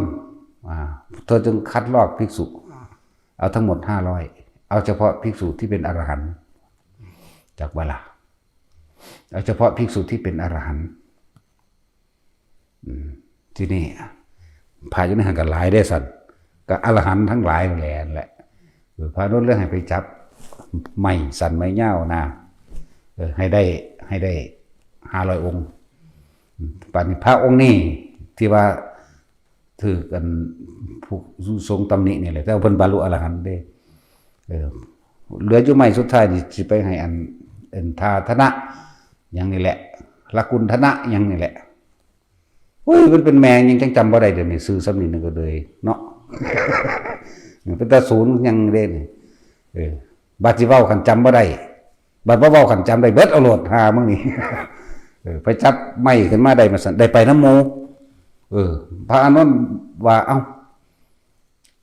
อ่า เธอจงคัดลอกภิกษุ เอาทั้งหมดห้าร้อย เอาเฉพาะภิกษุที่เป็นอรหันต์ จักบ่ล่ะ เอาเฉพาะภิกษุที่เป็นอรหันต์ อืม ที่นี่ พระอยู่ในหั้นก็หลายเด้สัน ก็อรหันต์ทั้งหลายนั่นแหละ นั่นแหละ เออ พระอานนท์เลยให้ไปจับไม้สั้นไม้ยาวนะ เออ ให้ได้ ให้ได้ห้าร้อยองค์ อืม บัดนี้พระองค์นี้ที่ว่าถืกอันผู้ทรงตำหนินี่แหละ แต่ว่าเพิ่นบรรลุอรหันต์เด้ เออ เหลืออยู่ไม้สุดท้ายนี่สิไปให้อัน อันทาธนะหยังนี่แหละ ละกุณธนะหยังนี่แหละ โอ้ย มันเป็นแม่หยังจั่งจำบ่ได้ เดี๋ยวนี้ชื่อส่ำนี้นึงก็เลยเนาะ เป็นตาศูนย์หยังเด้นี่ เออ บัดสิเว้าคันจำบ่ได้ บัดบ่เว้าคันจำได้ เบิดเอาโลด หามึงนี่ เออ ไปจับไม้ขึ้นมาได้มาซั่น ได้ไปนำหมู่ เออ พระอานนท์ว่า เอ้า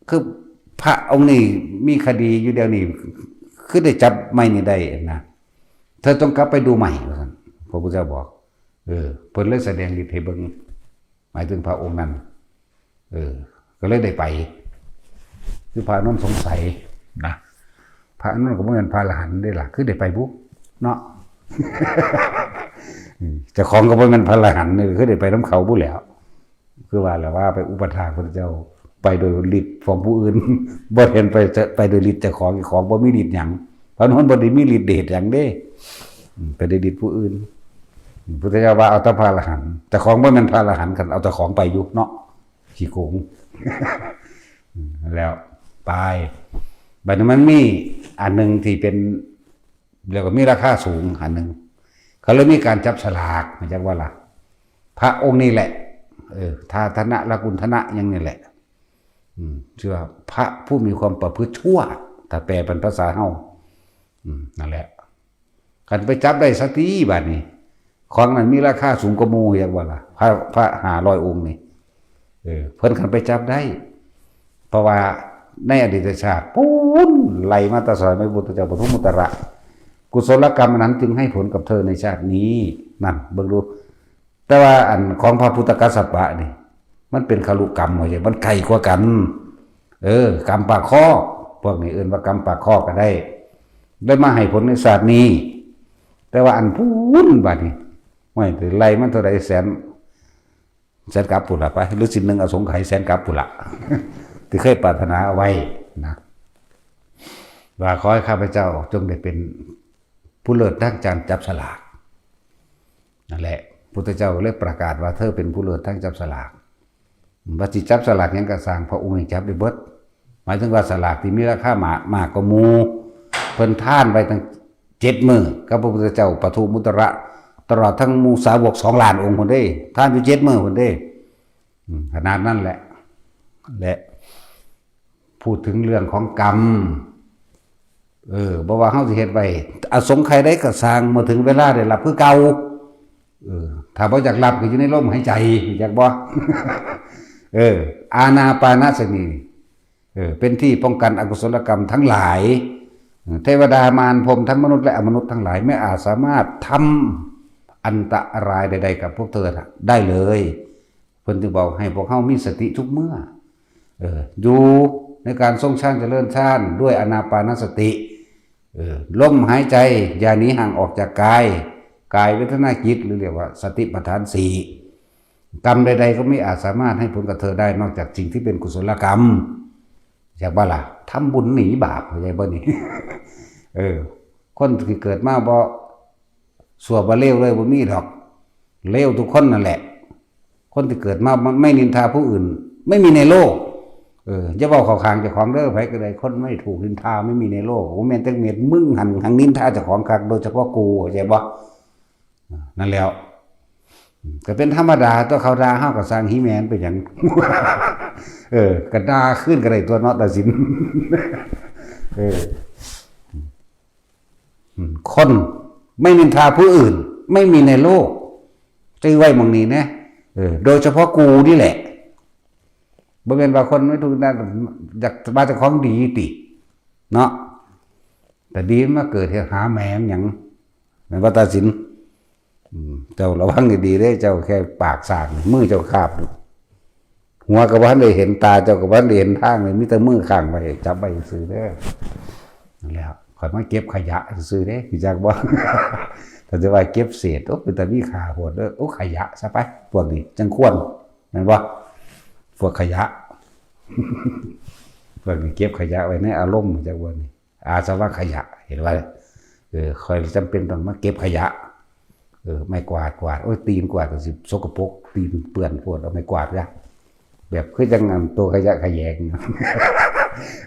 คือพระองค์นี้มีคดีอยู่เดี๋ยวนี้ คือได้จับไม้นี่ได้นะ เธอต้องกลับไปดูใหม่ ว่าซั่น พระพุทธเจ้าบอก เออ เพิ่นเลยแสดงฤทธิ์ให้เบิ่ง หมายถึงพระองค์นั้น เออ ก็เลยได้ไป คือพระอานนท์สงสัยนะ พระอานนท์ก็บ่แม่นพระอรหันต์เด้ล่ะ คือได้ไปบุ เนาะ อืม เจ้าของก็บ่แม่นพระอรหันต์นี่ คือได้ไปนำเขาบุแหล้ว คือว่าแหละว่าไปอุปถากพระเจ้า ไปโดยฤทธิ์ของผู้อื่น บ่เห็นไปจะ ไปโดยฤทธิ์เจ้าของ เจ้าของบ่มีฤทธิ์หยัง พระอานนท์บ่ได้มีฤทธิ์เดชหยังเด้ อืม ไปโดยฤทธิ์ผู้อื่น พุทธเจ้าว่าเอาแต่พระอรหันต์ แต่ของบ่แม่นพระอรหันต์กัน เอาแต่ของไปอยู่เนาะ ขี้โกง แล้วไป บัดนี้มันมีอันหนึ่งที่เป็น แล้วก็มีราคาสูงอันหนึ่ง เขาเลยมีการจับสลาก มาจากว่าล่ะ พระองค์นี่แหละ เออ ทาธนะ ละกุณฑนะ ยังนี่แหละ อืม ชื่อว่าพระผู้มีความประพฤติชั่ว ถ้าแปลเป็นภาษาเฮา อืม นั่นแหละ คันไปจับได้สติบัดนี้ ของนั้นมีราคาสูงกว่าหมู่ เรียกว่าล่ะ พระ พระห้าร้อยองค์นี่ เออ เพิ่นคันไปจับได้ เพราะว่าในอดีตชาติ ปู๊น ไล่มาแต่สมัยพระพุทธเจ้าปฐมมุตตระ กุศลกรรมอันนั้นจึงให้ผลกับเธอในชาตินี้ นั่น เบิ่งดู แต่ว่าอันของพระพุทธกัสสปะนี่ มันเป็นคลุกรรมว่าจั่ง มันไกลกว่ากัน เออ กรรมปากคอก พวกนี้เอิ้นว่ากรรมปากคอกก็ได้ ได้มาให้ผลในชาตินี้ แต่ว่าอันพู้นบัดนี้ ห้วย ไล่มันเท่าใด แสน แสนกับพุ้นละไป หรือสิ้นหนึ่งอสงไขยแสนกับพุ้นละ ที่เคยปรารถนาเอาไว้นะ ว่าขอให้ข้าพเจ้าจงได้เป็นผู้เลิศทางการจับสลาก นั่นแหละ พุทธเจ้าเลยประกาศว่าเธอเป็นผู้เลิศทางจับสลาก ว่าสิจับสลากหยังก็ซ่าง พระองค์นี่จับได้เบิด หมายถึงว่าสลากที่มีราคามาก มากกว่าหมู่ เพิ่นทานไว้ตั้งเจ็ดมื้อ กับพระพุทธเจ้าปทุมมุตตระ ตลอดทั้งหมู่สาวกสองล้านองค์พุ้นเด้ ทานอยู่เจ็ดมื้อพุ้นเด้ อืม ขนาดนั้นแหละ และพูดถึงเรื่องของกรรม เออ บ่ว่าเฮาสิเฮ็ดไว้ อสงไขยใดก็ซ่าง เมื่อถึงเวลาได้รับคือเก่า เออ ถ้าบ่อยากรับก็อยู่ในลมหายใจ อยากบ่ เออ อานาปานสติ เออ เป็นที่ป้องกันอกุศลกรรมทั้งหลาย เทวดามารพรหมทั้งมนุษย์และอมนุษย์ทั้งหลาย ไม่อาจสามารถทำอันตรายใดๆกับพวกเธอได้เลย เพิ่นจึงบอกให้พวกเฮามีสติทุกเมื่อ เออ อยู่ในการทรงฌานเจริญฌานด้วยอานาปานสติ เออ ลมหายใจอย่าหนีห่างออกจากกาย กายเวทนาจิต หรือเรียกว่าสติปัฏฐานสี่ กรรมใดๆก็ไม่อาจสามารถให้ผลกับเธอได้นอกจากสิ่งที่เป็นกุศลกรรม อยากบ่ล่ะ ทำบุญหนีบาป เข้าใจบ่นี่ เออ คนที่เกิดมาบ่ ซั่วบ่เลวเลยบ่มีดอก เลวทุกคนนั่นแหละ คนที่เกิดมาไม่นินทาผู้อื่น ไม่มีในโลก เออ อย่าเว้าเข้าข้างเจ้าของเด้อ ไผก็ได้ คนไม่ถูกนินทาไม่มีในโลก โอ้ แม่นจักเม็ด มึงหั่น หังนินทาเจ้าของคัก โดยเฉพาะกู เข้าใจบ่ นั่นแหล้ว ก็เป็นธรรมดา ตัวเขาด่าเฮาก็ซ่าง หีแม่นเป็นหยัง เออ ก็ด่าคืนก็ได้ตัวเนาะ ตัดสิน เออ อืม คนไม่นินทาผู้อื่น ไม่มีในโลก จื่อไว้หม่องนี้นะ เออ โดยเฉพาะกูนี่แหละ บ่แม่นว่าคนไม่ถูกนะ อยากว่าเจ้าของดีติ เนาะ แต่ดีมันมาเกิดเหตุหาแม่งหยัง แม่นว่าตัดสิน อืม เจ้าระวังให้ดีเด้ เจ้าแค่ปากสาก มือเจ้าคาบอยู่ หัวก็บ่ทันได้เห็น ตาเจ้าก็บ่ทันได้เห็นทางเลย มีแต่มือค้างไว้ จับไว้ซื่อเด้อ นั่นแหละ ข้อยมาเก็บขยะซื่อเด้ รู้จักบ่ ถ้าจะว่าเก็บเศษ โอ้ เป็นตามีค่าโพดเด้อ โอ้ ขยะซะไป พวกนี้จั่งควร แม่นบ่ พวกขยะ พวกนี้เก็บขยะไว้ในอารมณ์ รู้จักบ่นี่ อาสวะขยะ เห็นบ่ เออ ข้อยจำเป็นต้องมาเก็บขยะ เออ ไม้กวาดกวาด โอ้ย ตีนกวาดก็สิสกปรก ตีนเปื้อนโพด เอาไม้กวาดซะ แบบคือจั่งอันตัวขยะแขยง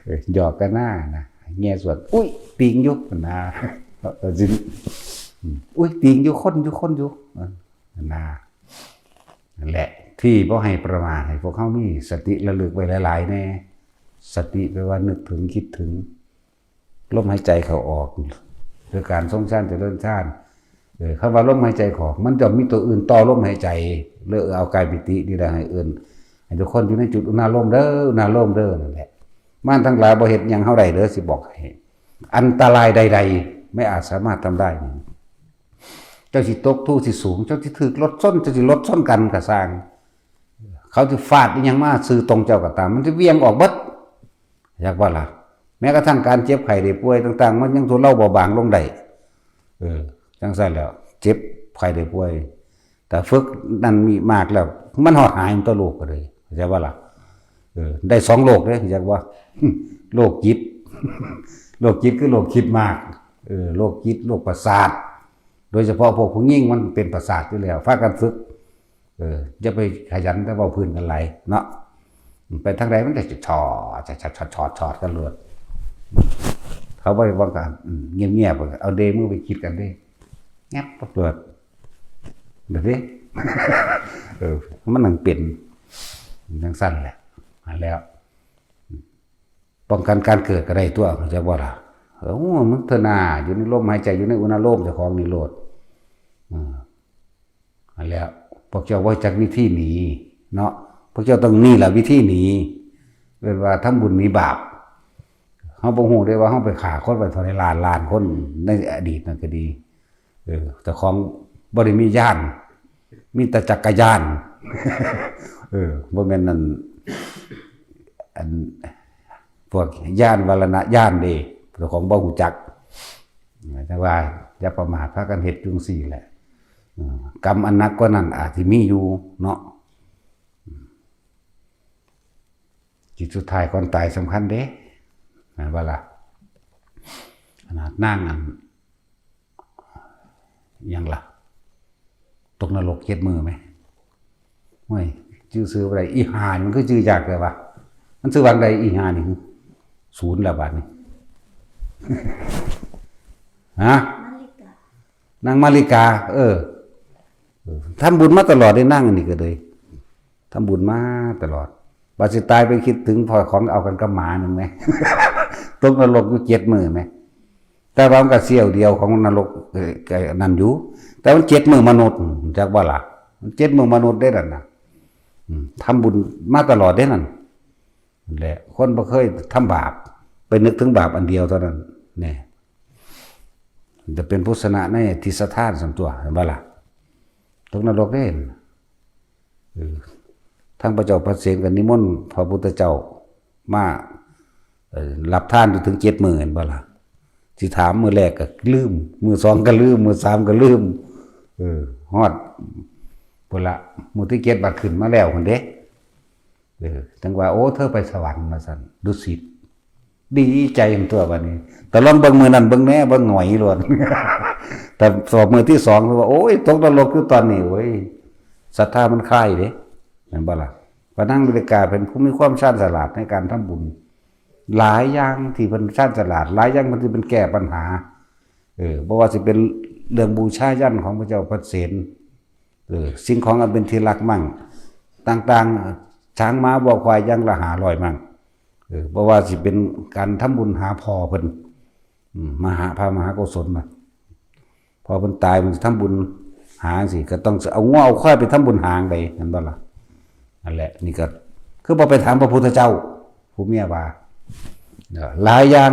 เออ หยอกกันหน้านะ แง่ส่วน อุ๊ย ตีนอยู่นะ เออ สิ อืม อุ๊ย ตีนอยู่ คนอยู่ คนอยู่ เออ นะ นั่นแหละ ที่บ่ให้ประมาท ให้พวกเฮามีสติระลึกไว้หลายๆแน่ สติแปลว่านึกถึง คิดถึง ลมหายใจเข้าออก คือการทรงฌานเจริญฌาน เออ คำว่าลมหายใจเข้าออก มันจะมีตัวอื่นต่อลมหายใจ เลยเอากายปิตินี่แหละให้เอิ้น ให้ทุกคนอยู่ในจุดอุณาโลมเด้อ อุณาโลมเด้อ นั่นแหละ มารทั้งหลายบ่เฮ็ดหยังเฮาได้เด้อ สิบอกให้ อันตรายใดๆ ไม่อาจสามารถทำได้ เจ้าสิตก ทุกข์สิสูง เจ้าสิถืกรถชน เจ้าสิรถชนกันก็ซ่าง เขาสิฟาดอิหยังมาซื่อตรงเจ้าก็ตาม มันสิเหวี่ยงออกเบิด อยากว่าล่ะ แม้กระทั่งการเจ็บไข้ได้ป่วยต่างๆ มันยังทุเลาเบาบางลงได้ เออ จั่งซั่นแหล้ว เจ็บไข้ได้ป่วย แต่ฝึกนั่นมีมากแล้ว มันฮอดหายมันตัวโรคก็เลย เข้าใจบ่ล่ะ เออ ได้สองโรคเด้ เข้าใจบ่ โรคจิต โรคจิตคือโรคคิดมาก เออ โรคจิต โรคประสาท โดยเฉพาะพวกผู้หญิงมันเป็นประสาทอยู่แล้ว พากันฝึก เออ อย่าไปขยันแต่เว้าพื้นกันหลายเนาะ ไปทางใดมันก็จะชอดชอดชอดชอดชอดกันโลด เขาบ่ได้ว่ากัน อืม เงียบๆ เอาเด้มือไปคิดกันเด้ งับตำรวจ แบบนี้ เออ มันนั่งเป็นจังซั่นแหละ อันแล้ว ป้องกันการเกิดก็ได้ตัว เข้าใจบ่ล่ะ? เออ มึงเถอะนา อยู่ในลมหายใจ อยู่ในอุณาโลมเจ้าของนี่โลด อืม อันแล้ว พวกเจ้าว่าจักวิธีหนีเนาะ พวกเจ้าต้องนี่ล่ะวิธีหนี เรียกว่าทำบุญหนีบาป เฮาบ่ฮู้ได้ว่าเฮาไปฆ่าคนไปเท่าใดล้านล้านคนในอดีตนั่นก็ดี เออ เจ้าของบ่ได้มีญาณ มีแต่จักรยาน เออ บ่แม่นนั่น อัน พวกญาณวรณญาณเด้ เจ้าของบ่ฮู้จัก แต่ว่าอย่าประมาท พากันเฮ็ดจั่งซี้แหละ อืม กรรมอันหนักกว่านั้นอาจสิมีอยู่เนาะ จิตสุดท้ายก่อนตายสำคัญเด้ แม่นบ่ล่ะ? ขนาดนางอัน หยังล่ะ ตกนรกเจ็ดมื้อไหม โอ้ย ชื่อ ชื่ออะไร อีห่านี่มันคือชื่อยากเลยวะ มันชื่อว่าอะไร อีห่านี่ ศูนย์แล้วบาดนี้ ฮะ มาริกา นางมาริกา เออ เออ ทำบุญมาตลอดได้นางอันนี้ก็เลย ทำบุญมาตลอด บาดสิตายไปคิดถึงพ่อของเอากันกับหมาหนึ่งไหม ตกนรกอยู่เจ็ดมื้อไหม แต่ว่ามันก็เสี้ยวเดียวของนรก เอ่อ ก็นั่นอยู่ แต่มันเจ็ดมื้อมนุษย์ จักว่าล่ะ มันเจ็ดมื้อมนุษย์ได้นั่นน่ะ อืม ทำบุญมาตลอดได้นั่น นั่นแหละ คนบ่เคยทำบาป ไปนึกถึงบาปอันเดียวเท่านั้น เนี่ย จะเป็นผู้ชนะในทิฏฐานส่วนตัว เห็นบ่ล่ะ? ตกนรกเด้ เออ ทั้งพระเจ้าพระเสนก็นิมนต์พระพุทธเจ้ามา เอ่อ รับทานอยู่ถึงเจ็ดมื้อ เห็นบ่ล่ะ? สิถามมื้อแรกก็ลืม มื้อสองก็ลืม มื้อสามก็ลืม เออ ฮอด พุ้นละ มื้อที่เจ็ดบัดขึ้นมาแล้วพุ้นเด้ เออ จั่งว่า โอ้ เธอไปสวรรค์ ว่าซั่น ดุสิต ดีใจตัวบัดนี้ แต่ลองเบิ่งมื้อนั้นเบิ่งแหน่ เบิ่งหงอยโลด แต่สอบมื้อที่สอง ว่า โอ้ย ตกนรกอยู่ตอนนี้ โอ้ย ศรัทธามันคลายเด้ แม่นบ่ล่ะ? พระนางมาริกาเป็นผู้มีความชาญฉลาดในการทำบุญ หลายอย่างที่เพิ่นชาญฉลาด หลายอย่างที่เพิ่นแก้ปัญหา เออ บ่ว่าสิเป็นเรื่องบูชายัญของพระเจ้าพระเสน เออ สิ่งของอันเป็นที่รักมั่ง ต่างๆ ช้างม้าวัวควายอย่างละห้าร้อยมั่ง เออ บ่ว่าสิเป็นการทำบุญหาพ่อเพิ่น อืม มหา พระมหาโกศลน่ะ พอเพิ่นตาย เพิ่นสิทำบุญหาจั่งซี้ ก็ต้องเอางัวเอาควายไปทำบุญหาจั่งใด แม่นบ่ล่ะ? นั่นแหละ นี่ก็คือบ่ไปถามพระพุทธเจ้า ผู้เมียว่า เอ่อ หลายอย่าง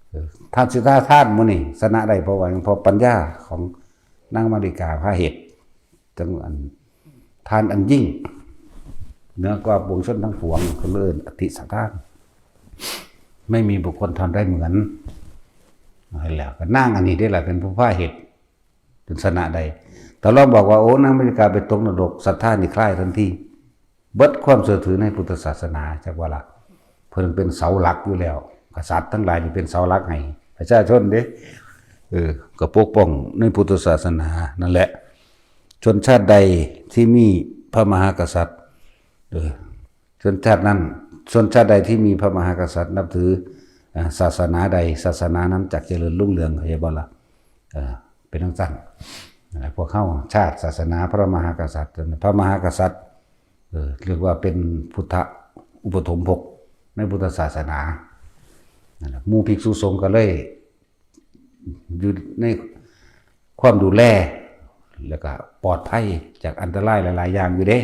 เอ่อ ทานศีลทานหมู่นี่ชนะได้ เพราะว่าหยัง เพราะปัญญาของนางมาริกาพาเฮ็ด จั่งอัน ทานอันยิ่ง เหนือกว่าปวงชนทั้งปวง เขาเอิ้นอติสทาน ไม่มีบุคคลทำได้เหมือน นั่นแหละ ก็นางอันนี้เด้ล่ะ เป็นผู้พาเฮ็ด จนชนะได้ แต่ลองบอกว่า โอ้ นางมาริกาไปตกนรก ศรัทธานี่คลายทันที เบิดความเชื่อถือในพุทธศาสนา จักว่าล่ะ เพิ่นเป็นเสาหลักอยู่แล้ว กษัตริย์ทั้งหลายนี่เป็นเสาหลักให้ประชาชนเด้ เออ ก็ปกป้องในพุทธศาสนานั่นแหละ ชนชาติใดที่มีพระมหากษัตริย์ เออ ชนชาตินั้น ชนชาติใดที่มีพระมหากษัตริย์นับถือ อ่า ศาสนาใด ศาสนานั้นจักเจริญรุ่งเรือง เข้าใจบ่ล่ะ? เออ เป็นจั่งซั้น นั่นแหละ พวกเฮาชาติศาสนาพระมหากษัตริย์ พระมหากษัตริย์ เออ เรียกว่าเป็นพุทธอุปถมภกในพุทธศาสนา นั่นแหละ หมู่ภิกษุสงฆ์ก็เลย อยู่ในความดูแล แล้วก็ปลอดภัยจากอันตรายหลายๆอย่างอยู่เด้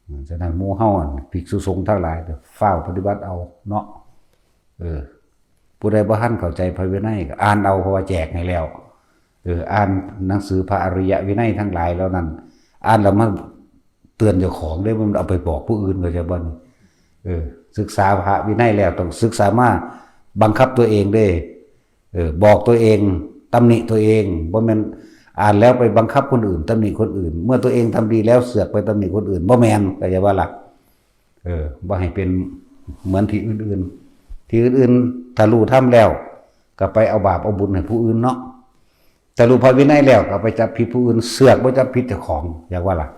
อืม ฉะนั้นหมู่เฮา อัน ภิกษุสงฆ์ทั้งหลาย ฟ้าวปฏิบัติเอาเนาะ เออ ผู้ใดบ่ทันเข้าใจพระวินัยก็อ่านเอา เพราะว่าแจกให้แล้ว เออ อ่านหนังสือพระอริยวินัยทั้งหลายเหล่านั้น อ่านแล้วมาเตือนเจ้าของเด้ มันเอาไปบอกผู้อื่น เข้าใจบ่นี่? เออ ศึกษาพระวินัยแล้วต้องศึกษามาบังคับตัวเองเด้ เออ บอกตัวเอง ตำหนิตัวเอง บ่แม่นอ่านแล้วไปบังคับคนอื่น ตำหนิคนอื่น เมื่อตัวเองทำดีแล้วเสือกไปตำหนิคนอื่น บ่แม่น เข้าใจบ่ล่ะ? เออ บ่ให้เป็นเหมือนที่อื่นๆ ที่อื่นๆ ถ้ารู้ธรรมแล้ว ก็ไปเอาบาปเอาบุญให้ผู้อื่นเนาะ สรุปพระวินัยแล้วก็ไปจับผิดผู้อื่น เสือกบ่จับผิดเจ้าของ อยากว่าล่ะ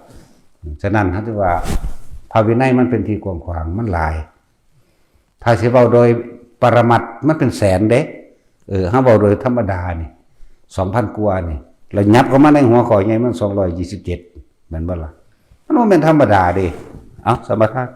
ฉะนั้นเฮาถือว่าพระวินัยมันเป็นที่กว้างขวาง มันหลาย ถ้าสิเว้าโดยปรมัตถ์มันเป็นแสนเด้ เออ เฮาเว้าโดยธรรมดานี่ สองพัน กว่านี่ แล้วยับเข้ามาในหัวข้อใหญ่มัน สองร้อยยี่สิบเจ็ด แม่นบ่ล่ะ มันบ่แม่นธรรมดาเด้ เอ้า สมภาร